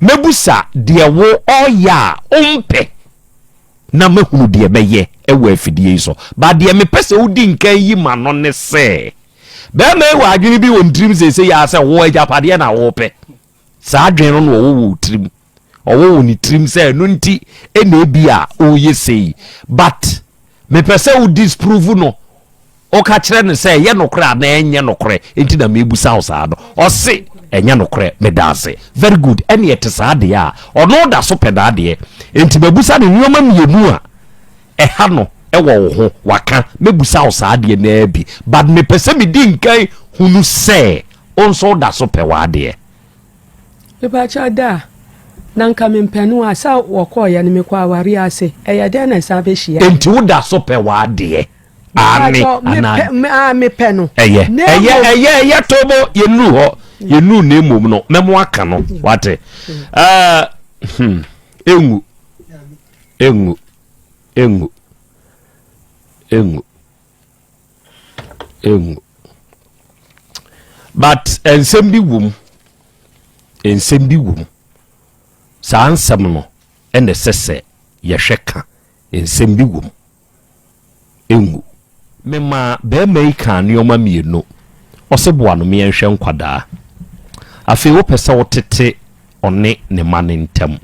mɛbusa deɛ wo ɔreyɛ a wompɛ na mahunu deɛ mɛyɛ wɔ afidie yi so. But deɛ mepɛ sɛ wodi nkan yi ma no ne sɛ, bɛrima yi wɔ adwene bi wɔ ne tirim seesei ara sɛ wo agyapadeɛ na wopɛ. Saa adwene no na ɔwɔ wɔ tirim. Ɔwɔ wɔ ne tirim sɛ ɛno nti ɛna ebi a ɔreyɛ sei. But mepɛ sɛ wo disprove no. Woka kyerɛ no sɛ ɛyɛ nokorɛ anaa ɛnyɛ nokorɛ nti na mebusa wo saa no. Ɔse ɛnyɛ nokorɛ. Meda ase. Very good. Ɛne ɛte saa deɛ a, ɔno da so pɛ n'adeɛ. Nti mabusa no nneɛma mmienu a ɛha no wɔ wo ho. Waka. Mɛbusa wo saa adeɛ no ara bi. But mepɛ sɛ medi nkan hunu sɛ Wo nso woda so pɛ w'adeɛ. Mepakyɛw da a na nka mempɛ no a sɛ wɔkɔɔeɛ no mekɔɔ awareɛ ase ɛyɛ dɛn na ɛsan bɛhyia. Enti woda so pɛ w'adeɛ? Aane anaa? Mepakyɛw mepɛ no. Ɛyɛ ɛyɛ ɛyɛ ɛyɛ tobo yɛnnuru hɔ yɛnnuru na mmom no mɛmo aka no wate ɛɛ hmm engu engu engu engu. Engu. But nsɛm bi wom. Nsɛm bi wom. Saa nsɛm no ɛna ɛsɛ sɛ yɛhwɛ ka. Nsɛm bi wom. Engu. Mema barima yi kaa nneɛma mmienu. Ɔse boa no meɛnhwɛ nkwadaa. Afei wopɛ sɛ wotete ɔne ne mma no ntam.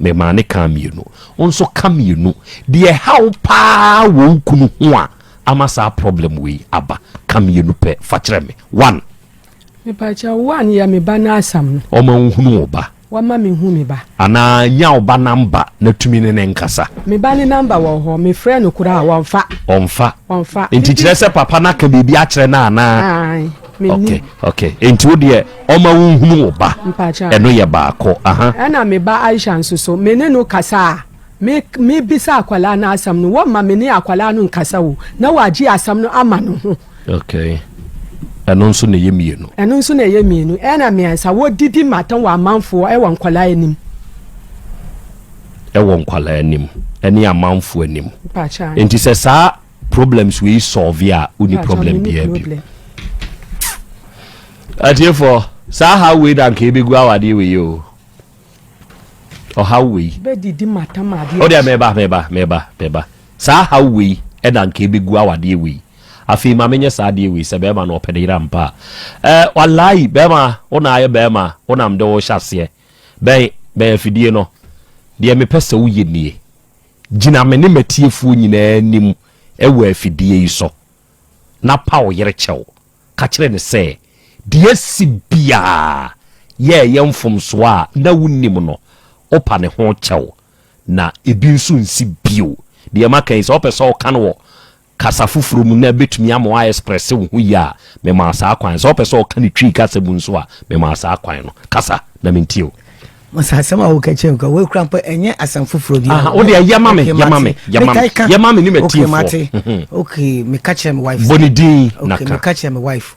Memaa no kaa mmienu. Wo nso ka mmienu. Deɛ ɛha wo paa wɔ wo kunu ho a ama saa problem wei aba, ka mmienu pɛ fa kyerɛ me. One. Mepakyɛw, one yɛ me ba no asɛm no. Ɔma wo hunu wo ba. Wama me hu me ba. Anaa nya wo ba number na tumi ne no nkasa. Me ba ne number wɔ hɔ, me frɛ no koraa a, wɔnfa. Ɔnfa. Ɔnfa. Nti kyerɛ sɛ papa no aka biribi akyerɛ no anaa? Ae, me nim. Okay, okay. Nti wo deɛ ɔma wo nhunu wo ba. Mpakyɛw. Ɛno yɛ baako, aha. Ɛna me ba Aisha nso so, me ne no kasa a, me, me bisa akwadaa no asɛm no, wɔmma me ne akwadaa no nkasa o, na wagye asɛm no ama ne ho. Okay. Ɛno nso na ɛyɛ mmienu. Ɛno nso na ɛyɛ mmienu. Ɛna mmiɛnsa, wɔdidi matan wɔ amanfoɔ ɛwɔ nkwadaa anim. Ɛwɔ nkwadaa anim ɛne amanfoɔ anim. Nti sɛ saa problems wei solve a, wonni problem biara bio. Atiefoɔ, saa ha wei na nka ɛbɛgu awadeɛ wei o. Ɔhaw wei. Bɛdidi matam adeɛ. O deɛ meba meba meba meba. Saa haw wei ɛna nka ɛbɛgu awadeɛ wei. Afei ma menyɛ saa adeɛ wei sɛ bɛrima no ɔpɛ ne yere ampa a. Ɛɛ walayi bɛrima wo na ayɛ bɛrima wo na mede wo hyɛ aseɛ. Bɛn bɛn afidie no. Deɛ mepɛ sɛ woyɛ nie. Gyina me ne m'atiefoɔ nyinaa anim ɛwɔ afidie yi so na pa wo yere kyɛw. Ka kyerɛ no sɛ, Deɛ asi biara yɛ ɛyɛ mfomsoɔ a na wonnim no, wopa ne ho kyɛw, na ebi nso nsi bio. Deɛ maka yi, sɛ wopɛ sɛ woka no wɔ kasa foforɔ mu na ɛbɛtumi ama woaɛsprɛse wo ho yie a, mema wo saa kwan. Sɛ wopɛ sɛ woka no Twi kasa mu nso a, mema wo saa kwan no. Kasa na mentie wo. Masa asɛm a woka kyerɛ me kora wei kora mpo ɛnyɛ asɛm foforɔ bi. Wo deɛ yɛ ma me yɛ ma me yɛ ma me yɛ ma me ne ma tie fo. Okay meka kyerɛ me wife. Bɔ ne din na ka. Meka kyerɛ me wife.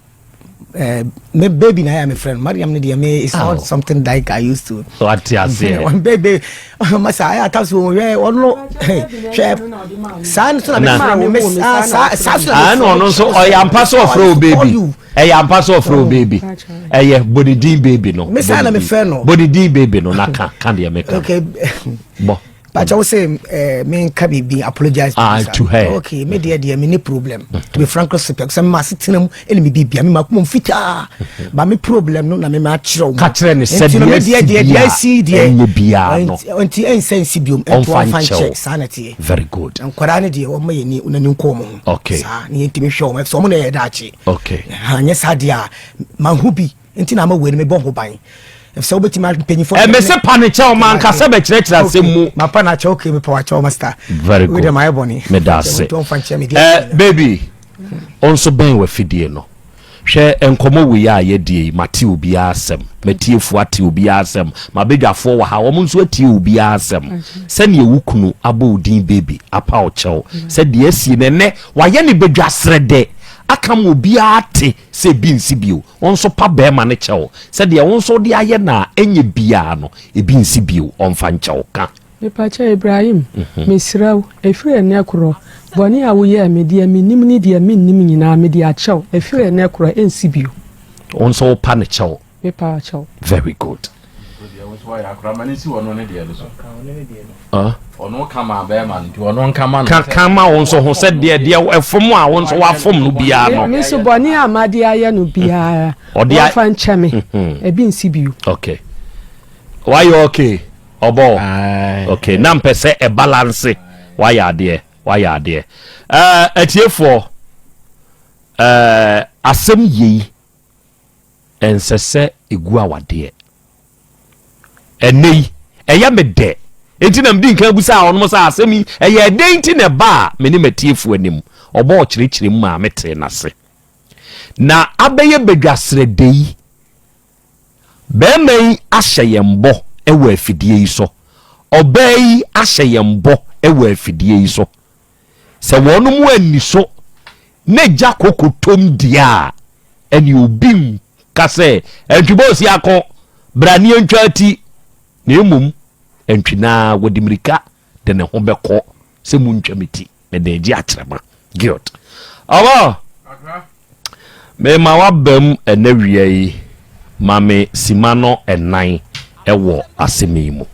Uh, me baby na ya me friend Mariam ne deɛ me it's not oh. something like I used to. Wate aseɛ. One baby masa ayɛ ata so hwɛ ɔno hwɛ saa nso na me frɛ wo me saa saa so na me frɛ wo. Ɔno nso ɔyɛ ampa sɛ ɔfrɛ wo baby. Ɛyɛ ampa sɛ ɔfrɛ wo baby. Ɛyɛ bɔ ne din baby no. Me saa na me fɛ no. Bɔ ne din baby no na ka ka deɛ meka. Okay. Bɔ. Pakyɛ wo sɛ eh, me nka biribi apologize ah, to her. Okay, me deɛ deɛ me ne problem. To be frank speaking, sɛ me asetena mu ɛne me biribi a me ma kuma mu fitaa. Ba me problem no na me ma akyerɛ wo. Ka kyerɛ ne sɛ deɛ deɛ deɛ asi deɛ ɛnyɛ biara no. Nti ɛnsɛ nsi biom nti ɔmfa nkyɛ saa na teɛ. Very good. Nkwadaa no deɛ wɔn yɛ ni n'ani nkɔ wɔn ho. Okay. Saa ne yɛntumi hwɛ wɔn ɛfisɛ wɔn na yɛ daakye. Okay. Anyɛ saa deɛ a manhu bi nti na ama wei no mebɔ ho ban efisɛ wobɛtumi mpanyinfoɔ. Ɛmɛ sɛ pa ne kyɛw ma nka sɛ bɛkyerɛkyerɛ asɛm mu. Ma pa na kyɛw okay mepɛ wakyɛw master. Very good. Wei deɛ mayɛ bɔne. Meda ase. Ɛ baby ɔnso bɛn wafidie no. Hwɛ nkɔmmɔ wei a yɛadie yi, mate obiara asɛm, m'atiefoɔ ate obiara asɛm, m'abadwafoɔ wɔ ha, wɔn nso atie obiara asɛm. Sɛdeɛ wo kunu abɔ wo din baby, apa wo kyɛw sɛ deɛ asie no ɛnnɛ wayɛ no badwasrɛdɛ aka ma obiara ate sɛ ebi nsi bio. Wo nso pa barima no kyɛw sɛ deɛ wo nso wode ayɛ no a ɛnyɛ biara no, ebi nsi bio, ɔmfa nkyɛ wo. Ka. Mepakyɛ Ibrahim, mesrɛ wo, ɛfiri ɛnnɛ korɔ, bɔne a woyɛɛ me, deɛ menim ne deɛ mennim nyinaa, mede akyɛ wo, ɛfiri ɛnnɛ korɔ, ɛnsi bio. Wo nso wopa no kyɛw? Mepa wo kyɛw. Very good. Ka ka ma wo nso ho sɛ deɛ deɛ ɛfom a wo nso wafom no biara no. Me nso bɔne a made ayɛ no biara, wɔmfa nkyɛ me, ebi nsi bio. Okay. Wayɛ okay. Ɔbɔ. Okay. Na mpɛ sɛ ɛbalanse. Wayɛ adeɛ. Wayɛ adeɛ. Ɛɛ atiefoɔ, ɛɛ asɛm yei ɛnsɛ sɛ ɛgu awadeɛ. Ɛnnɛ yi, ɛyɛ me dɛ. Enti na medi nkan bisaa wɔnom sɛ asɛm yi, ɛyɛ ɛdɛn nti na ɛbaa me ne m'atiefoɔ anim? Ɔbɔɔ kyerɛkyerɛ mu maa metee n'ase. Na abɛyɛ badwasrɛdɛ yi, barima yi ahyɛ yɛn bɔ wɔ afidie yi so, ɔbaa yi ahyɛ yɛn bɔ wɔ afidie yi so. Sɛ wɔnom anni so na gya kɔkɔtɔm deɛ a, ɛne obi nka sɛ Antwi bɔɔsi ako, bra ne yɛntwa ati. Na mmom Antwi no ara wɔde mmirika de ne ho bɛkɔ sɛ montwa me ti, mede regye akyerɛma. Good. Ɔbɔ! Mema w'abam ɛnɛ wia yi, ma me sima no ɛnan ɛwɔ asɛm yi mu.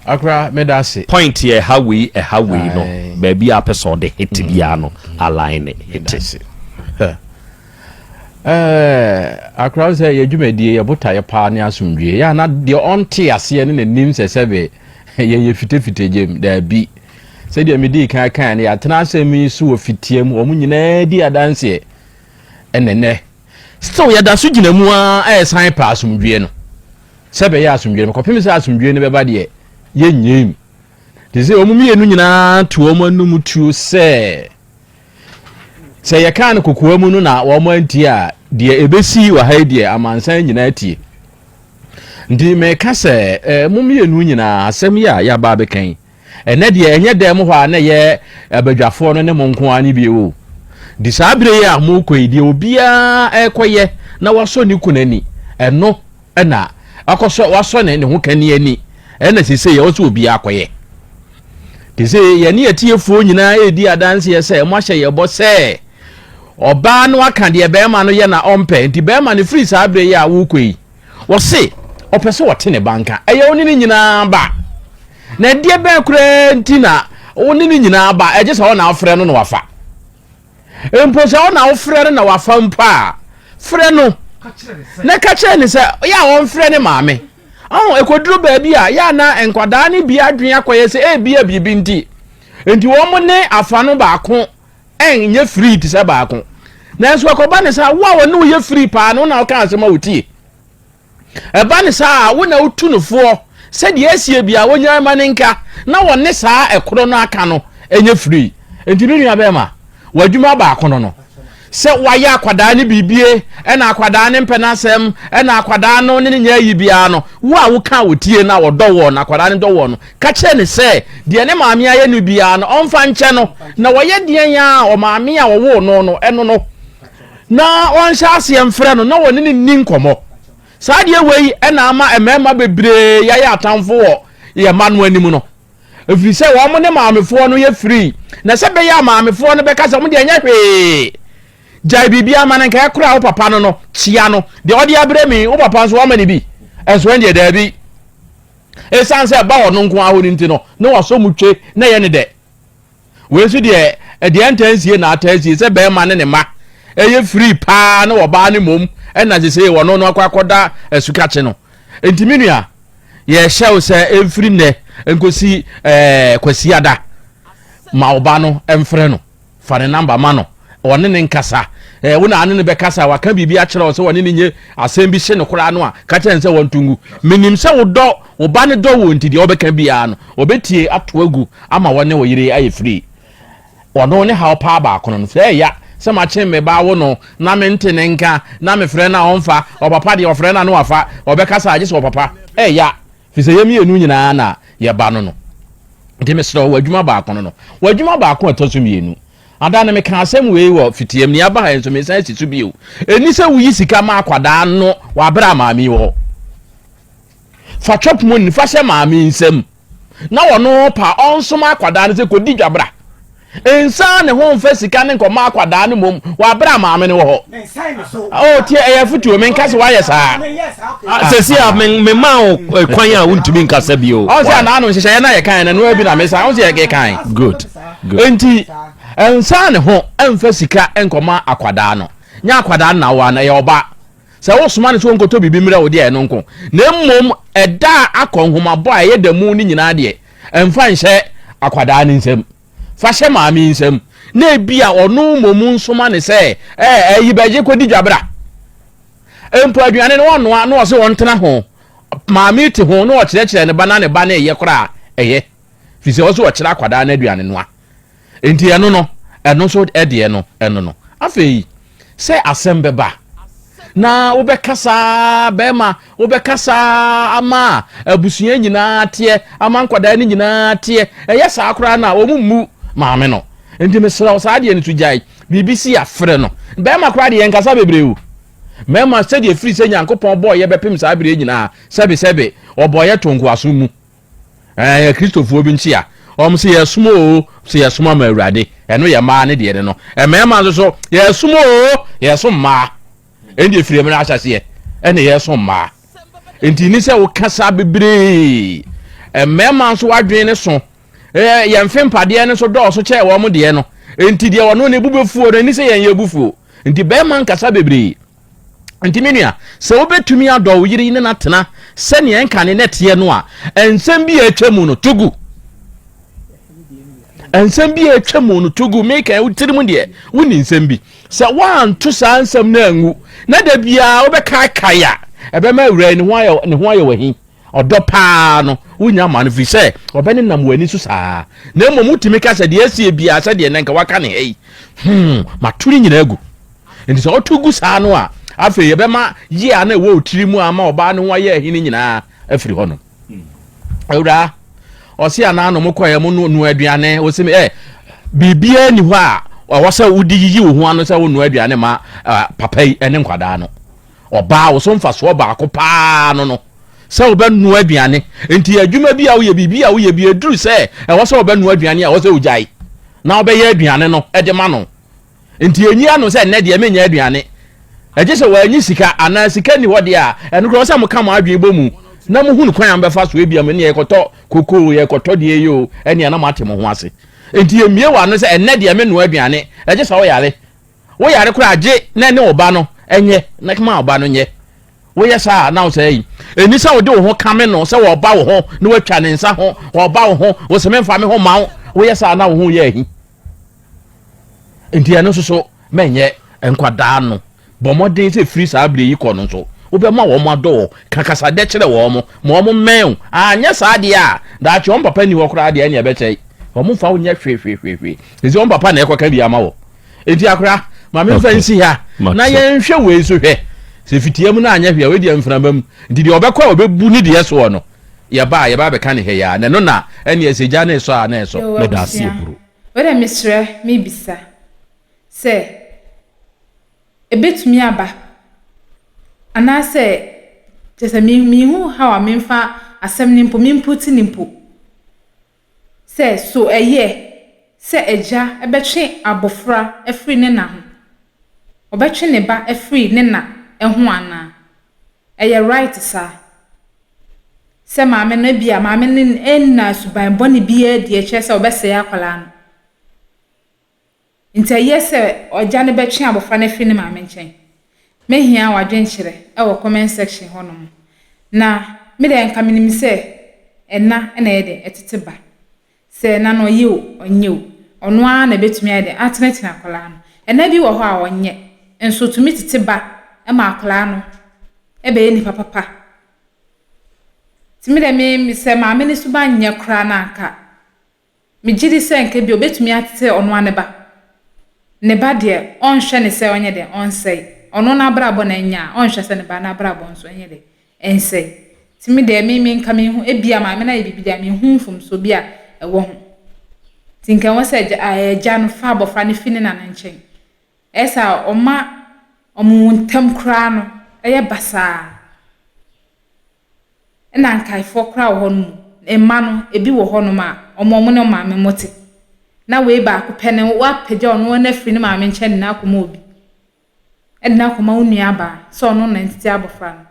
Akora, meda ase. Point yɛ ɛha wei ɛha wei no, baabi a apɛ sɛ ɔde hit biara no, align hit. Meda ase. Ɛɛ, akora sɛ yɛ dwumadie yɛ botaeɛ paa ne asomdwie. Yɛ ana deɛ ɔnte aseɛ ne n'anim sɛ sɛbe yɛyɛ fitefite gyem. Daabi. Sɛdeɛ medii kan kan no, yɛatena asɛm yi so wɔ fitia mu, wɔn nyinaa di adanseɛ. Ɛnɛ nɛ, still yɛda so gyina mu ara ɛresan pɛ asomdwie no. Sɛ bɛyɛ asomdwie no, kɔpem sɛ asomdwie no bɛba deɛ, yɛnyɛ mu. Te sɛ wɔn mmienu nyinaa to wɔn anum tuo sɛ Sɛ yɛkaa no kokoa mu no na wɔn antie a, deɛ ɛbɛsi wɔ ha yi deɛ amansan nyinaa tie. Nti meka sɛ eh, mo mmienu nyinaa asɛm yi a yɛaba abɛka yi, ɛnɛ deɛ ɛnyɛ dan mu hɔ a na ɛyɛ abadwafoɔ no ne mo nko ara ne bio o. Nti saa berɛ yi a mokɔ yi deɛ obiara ɛrekɔyɛ na wasɔ ne kunu ani, ɛno ɛna akɔsɔ wasɔ ne ne ho kani ani ɛna sese yɛ ɔsɛ obiara akɔyɛ te sɛ yɛne atiefoɔ nyinaa ɛredi adanseɛ sɛ moahyɛ yɛ bɔ sɛ ɔbaa no aka deɛ bɛrima no yɛ na ɔmpɛ nti bɛrima no firi saa berɛ yi a wokɔ yi wɔse ɔpɛ sɛ ɔte ne ba nka ɛyɛ wo ne ne nyinaa ba na ɛdeɛ bɛn koraa nti na wo ne ne nyinaa ba ɛgye sɛ ɔna afrɛ no na wafa Mpo sɛ wo na wofrɛ no na wafa mpo a, frɛ no na ka kyerɛ no sɛ yɛ a ɔmfrɛ ne maame. Ɔho ɛkɔduru baabi a yɛ a na nkwadaa no bi adwene akɔyɛ sɛ ebia biribi nti nti wɔn ne afa no baako ɛnyɛ free te sɛ baako. Nanso ɛkɔba ne saa wo a wɔne wo yɛ free paa no na woka asɛm a wotie. Ɛba no saa a, wo na wotu no foɔ sɛ deɛ asie biara wɔnyae ma no nka na wɔne saa ɛkorɔ no aka no nyɛ free. Nti me nua bɛrima, w'adwuma baako no no, sɛ wayɛ akwadaa no biribie ɛna akwadaa no mpɛ n'asɛm ɛna akwadaa no ne no nyɛ ayi biara no, wo a woka a wɔtie no a wɔdɔ woɔ no, akwadaa no dɔ woɔ no, ka kyerɛ no sɛ deɛ ne maame ayɛ no biara no ɔmfa nkyɛ no, na wɔyɛ deɛn a ɔmaame a ɔwoo no no ɛno no. na ɔnhyɛ aseɛ mfrɛ no na wɔne no nni nkɔmmɔ. Saa adeɛ wei na ama mmarima bebree yɛayɛ atamfo wɔ yɛn mma no anim no. Ɛfiri sɛ wɔn ne maamefoɔ no yɛ firii, na sɛ bɛyɛ a maamefoɔ no bɛka sɛ wɔn deɛ ɛnyɛ hwee. Gyae biribi ama no nka ɛkora wo papa no no, kyia no. Deɛ ɔde abrɛ mi, wo papa nso wama no bi. Ɛnso ɛndeɛ daabi. Ɛsiane sɛ ɛba ɔno nko ara hɔ no nti no, na wasɔ mu twe na ɛyɛ ne dɛ. Wei nso deɛ ɛdeɛ ntaa nsie na ataa sie sɛ bɛrima ne ne mma ɛyɛ free paa ne ɔbaa no mmom ɛna sesei wɔno no akɔ akɔda asukakye no. Nti me nua yɛhyɛ wo sɛ ɛmfiri nnɛ nkosi ɛɛ Kwasiada ma ɔba no ɛmfrɛ no. Fa ne namba ma no, ɔne ne nkasa. Ɛɛ wo na ane no bɛkasa, waka biribi akyerɛ wo sɛ ɔne no nye asɛm bi hye no koraa no a, ka kyerɛ no sɛ wɔnto ngu. Menim sɛ wodɔ wo ba no dɔ wo nti deɛ ɔbɛka biara no, ɔbɛtie ato agu ama wɔne wo yere ayɛ free. Ɔno ne haw paa baako no no. Sɛ ɛya sɛ makye me ba awo no na mente ne nka na mefrɛ no a ɔmfa, ɔpapa deɛ ɔfrɛ no a na wafa, ɔbɛkasa a gye sɛ ɔpapa. Ɛya. Firi sɛ yɛn mmienu nyinaa na yɛba no no. Nti mesrɛ wo, w'adwuma baako no no. W'adwuma baako a ɛtɔ so mmienu. Ada no meka asɛm wei wɔ fitiam, nea aba ha yi nso mesan asi so bio. Ɛnni sɛ woyi sika ma akwadaa no wɔ abere a maame yi wɔ hɔ. Fa chop money fa hyɛ maame yi nsam na ɔno pa ɔnsoma akwadaa no sɛ kɔdi dwa bra. Nsan ne ho mfa sika ne nkɔma akwadaa no mmom wɔ abere a maame no wɔ hɔ. Oh, tie, ɛyɛ afotuo, menka sɛ woayɛ saa. Sɛsi a mema wo eh, kwan a wontumi nkasa bio. Ɔn sɛ anaa no nhyehyɛeɛ no a yɛkae no ɛno bi na mesa, ɔn sɛ yɛkae. Good. Good. Enti, nsan ne ho mfa sika nkɔma akwadaa no. Nyɛ akwadaa no na awoa no, ɛyɛ ɔba. Sɛ wosoma no sɛ ɔnkɔtɔ biribi mmerɛ wo deɛ ɛno nko. Na mmom ɛda a akɔ nhomabɔ a ɛyɛ da mu no nyinaa deɛ, mfa nhyɛ akwadaa no nsam. Fa hyɛ maame yi nsam, na ebia ɔno mmom nsoma no sɛ, Ɛɛ, ayi bɛgye kɔdi dwa bra. Mpo aduane no ɔnoa na ɔse ɔntena ho. Maame yi te ho na ɔkyerɛkyerɛ ne ba na ne ba no reyɛ koraa a, ɛyɛ. Firi sɛ ɔse ɔkyerɛ akwadaa no aduane noa. Enti ɛno no, ɛno nso deɛ no, ɛno no. Afei, sɛ asɛm bɛba na wobɛkasa bɛrima, wobɛkasa ama abusua nyinaa teɛ, ama nkwadaa no nyinaa teɛ. Ɛyɛ saa koraa na wɔn mmu maame no. Nti mesrɛ wo saa deɛ no so gyae. Biribi si afrɛ no. Bɛrima koraa deɛ yɛnkasa bebree o. Mmarima sɛdeɛ firi sɛ Nyankopɔn bɔɔ yɛ bɛpem saa berɛ nyinaa, sɛbesɛbe ɔbɔɔ yɛ to nkoasom mu. Ɛɛ Kristofoɔ bi nkyea. Wɔn sɛ yɛsom oo, sɛ yɛsom ama Awurade. Ɛno yɛ mmaa ne deɛ ne no. Mmarima nso so yɛsom oo, yɛsom mmaa. Ɛnde efiri mmerɛ ahyɛseɛ ɛna yɛsom mmaa. Nti ni sɛ wokasa bebree. Mmarima nso adwene ne so. Ɛɛ yɛn mfe mpadeɛ no nso dɔɔso kyɛɛ wɔn deɛ no. Nti deɛ ɔno ne bu bɛfuo no, ɛni sɛ yɛn yɛ bu fuo. Nti bɛrima nkasa bebree. Nti me nua, sɛ wobɛtumi adɔ wo yere ne no atena sɛnea ɛnkane na ɛteɛ no a, nsɛm bi a atwa mu no, to gu. Nsɛm bi a atwa mu no, to gu. Meka wo tirim deɛ, wonni nsɛm bi. Sɛ woanto saa nsɛm no angu, na da biara wobɛkaekae a, ɛbɛma awura yi ne ho ayɛ ne ho ayɛ w'ahi. Ɔdɔ paa no, wonnya ma no, firi sɛ ɔbɛnenam w'ani so saa. Na mmom wotumi ka sɛ, deɛ asie biara, sɛdeɛ nnɛ nka waka ne ha yi, hmm, mato ne nyinaa agu. Nti sɛ ɔto gu saa no a, afei yɛbɛma yea a na ɛwɔ wo tiri mu a ama ɔbaa no ho ayɛ ahi no nyinaa afiri hɔnom. Awuraa, ɔse anaa no mokɔɛ mo noa aduane, ɔse me ɛ, biribiara ni hɔ a ɛwɔ sɛ wode yiyi wo ho ano sɛ wonoa aduane ma papa yi ne nkwadaa no. Ɔbaa wo so mfasoɔ baako paa no no sɛ wobɛnoa aduane. Nti adwuma bi a woyɛ, biribi a woyɛ bi, ɛduru sɛ ɛwɔ sɛ wobɛnoa aduane a, ɛwɔ sɛ wogyae na wobɛyɛ aduane no de ma no. Nti ɛnyi ano sɛ nnɛ deɛ menyɛ aduane. Ɛgye sɛ wɔanyi sika anaa sika nni hɔ deɛ a, ɛno koraa ɛwɔ sɛ moka mo adwene bɔ mu na mohunu kwan a mobɛfa so. Ebia mo ne yɛkɔtɔ koko o, yɛkɔtɔ deɛ yi o, ɛnea na moate mo ho ase. Nti ɛmmie w'ano sɛ ɛnnɛ deɛ menoa aduane. Ɛgye sɛ woyare. Wo yare koraa gye na ɛne wo ba no nyɛ na ma wo ba no nyɛ. Woyɛ saa a na wo sɛ yi. Ɛni sɛ wode wo ho kame no sɛ wɔba wo ho na watwa ne nsa ho, wɔba wo ho, wo sɛ memfa me ho ma wo. Woyɛ saa na wo ho yɛ ahi. Nti ɛno nso so mɛnyɛ nkwadaa no. Bɔ mmɔden sɛ firi saa berɛ yi kɔ no nso wobɛma wɔn adɔ wɔ ka kasadɛ kyerɛ wɔn ma wɔn mmɛn wo. Anyɛ saa deɛ a daakye wɔn papa nni hɔ koraa deɛ ɛne ɛbɛkyɛe. Wɔn mfa wo nyɛ hwehwehwehwe. Ɛsɛ wɔn papa na ɛkɔka bi ama wɔ. Enti akora, ma memfa nsi ha na yɛnhwɛ wei nso hwɛ. Sɛ fitia mu no anyɛ hwee a, wei deɛ mframa mu. Nti deɛ ɔbɛkɔ a ɔbɛbu ne deɛ soɔ no, yɛba a yɛba abɛka ne ha yi ara. Na ɛno na ɛnneɛ sɛ gya no resɔ a na ɛsɔ. Yoo Meda ase abusua, aburo. wei deɛ mesrɛ mebisa sɛ ɛbɛtumi aba anaasɛ kyerɛ sɛ menhu how a memfa asɛm no mpo memputi no mpo. Sɛ, so ɛyɛ sɛ agya bɛtwe abofra afiri ne na ho? Ɔbɛtwe ne ba afiri ne na ho anaa? Ɛyɛ right saa? Sɛ maame no, ebia maame no nna suban bɔne biara adi a ɛkyerɛ sɛ ɔbɛsɛe akwadaa no. Enti ɛyɛ sɛ ɔgya no bɛtwe abɔfra no afiri ne maame nkyɛn. Mɛhia w'adwenkyerɛ wɔ comment section hɔ nom. Na me deɛ nka menim sɛ ɛna na ɛyɛ dɛn ɛtete ba. Sɛ ɛna no ɔyɛ o ɔnyɛ o, ɔno ara na ɛbɛtumi ayɛ dɛn atenetene akwadaa no. Ɛna bi wɔ hɔ a ɔnyɛ, nso ɔtumi tete ba ma akwadaa no bɛyɛ nipa papa. Nti me deɛ me sɛ maame no suban nyɛ koraa no a nka Megye di sɛ anka ebia obetumi atete ɔno ara ne ba. Ne ba deɛ, ɔnhwɛ no sɛ ɔnyɛ dɛn, ɔnsɛe. Ɔno n'abrabɔ na ɛnyɛ a, ɔnhwɛ sɛ ne ba n'abrabɔ nso ɛnyɛ dɛn, ɛnsɛe. Nti me deɛ, me, me nka menhu, ebia maame no ayɛ biribi deɛ a, menhu mfomsoɔ bi a ɛwɔ ho. Nti nka ɛwɔ sɛ agya, agya no fa abɔfra no fi ne na no nkyɛn. Ɛyɛ saa a, ɔma wɔn ntam koraa no yɛ basaa. Ɛna nkaefoɔ koraa wɔ hɔ nom, mma no, ebi wɔ hɔ nom a, wɔn wɔn ne wɔn maame mo te. Na wei baako pɛ no, woapagya ɔno no afiri ne maame nkyɛn de no akɔma obi. Ɛde no akɔma wo nua baa, sɛ ɔno na ntete abɔfra no.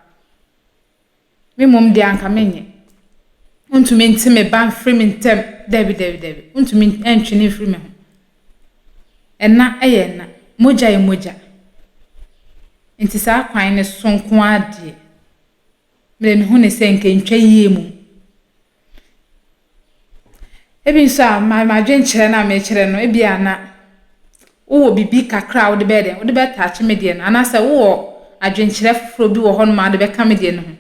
Me mmom deɛ anka menyɛ. Wontumi nte me ba mfiri me ntam. Dabi, dabi, dabi. Wontumi ntwe no mfiri me ho. Ɛna yɛ ɛna. Mogya yɛ mogya. Nti saa kwan no so nko ara deɛ, Me deɛ mehu no sɛ nka ɛntwa yie mmom. Ebi nso a m'adwenkyerɛ no a mekyerɛ no ebi a na wowɔ biribi kakra a wode bɛyɛ dɛn wode bɛtaakye me deɛ no anaasɛ wowɔ adwenkyerɛ foforɔ bi wɔ hɔnom a wode bɛka me deɛ no ho.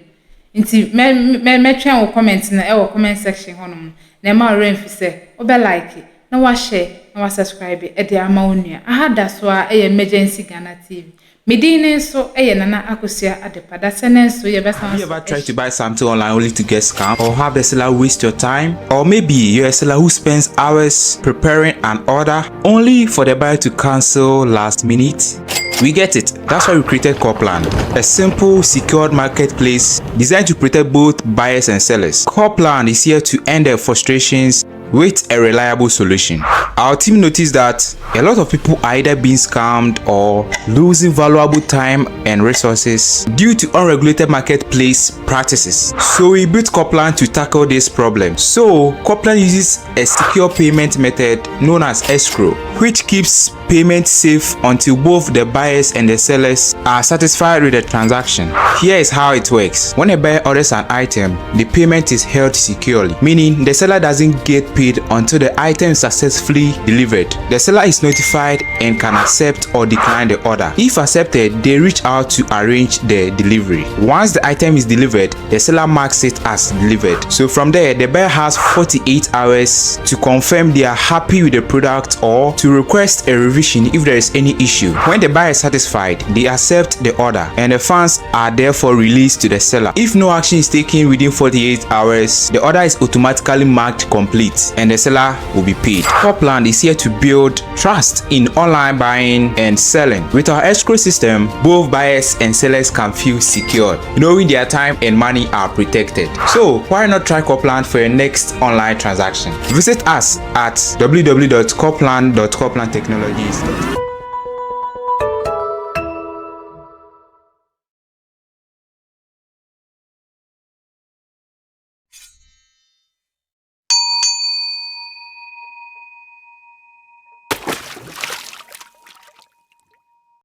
Nti mɛ mɛ mɛtwɛn wo comment no ɛwɔ comment section hɔnom na ɛma wo werɛ mfi sɛ wobɛ like na wahyɛ na wasubscribe de ama wo nua. Aha da so ara ɛyɛ Emergency Ghana TV. Me din ne nso yɛ Nana Akosua Adepa. Dasɛ ne nso yɛbɛsan Have you so ever tried to ahyia. buy something online only to get scammed or have the seller waste your time? Or maybe you're a seller who spends hours preparing an order only for the buyer to cancel last minute? We get it. That's why we created Corplan, a simple, secured marketplace designed to protect both buyers and sellers. Corplan is here to end the frustrations with a reliable solution. Our team noticed that a lot of people are either being scammed or losing valuable time and resources due to unregulated marketplace practices. So we built Corplan to tackle this problem. So Corplan uses a secure payment method known as escrow, which keeps payment safe until both the buyers and the sellers are satisfied with the transaction. Here is how it works. When a buyer orders an item, the payment is held securely, meaning the seller doesn't get paid until the item is successfully delivered. The seller is notified and can accept or decline the order. If accepted, they reach out to arrange the delivery. Once the item is delivered, the seller marks it as delivered. So from there, the buyer has 48 hours to confirm they are happy with the product or to request a revision if there is any issue. When the buyer is satisfied, they accept the order and the funds are therefore released to the seller. If no action is taken within 48 hours, the order is automatically marked complete and the seller will be paid. Copland is here to build trust in online buying and selling. With our escrow system, both buyers and sellers can feel secure, knowing their time and money are protected. So, why not try Copland for your next online transaction? Visit us at www.copland.coplandtechnologies.com.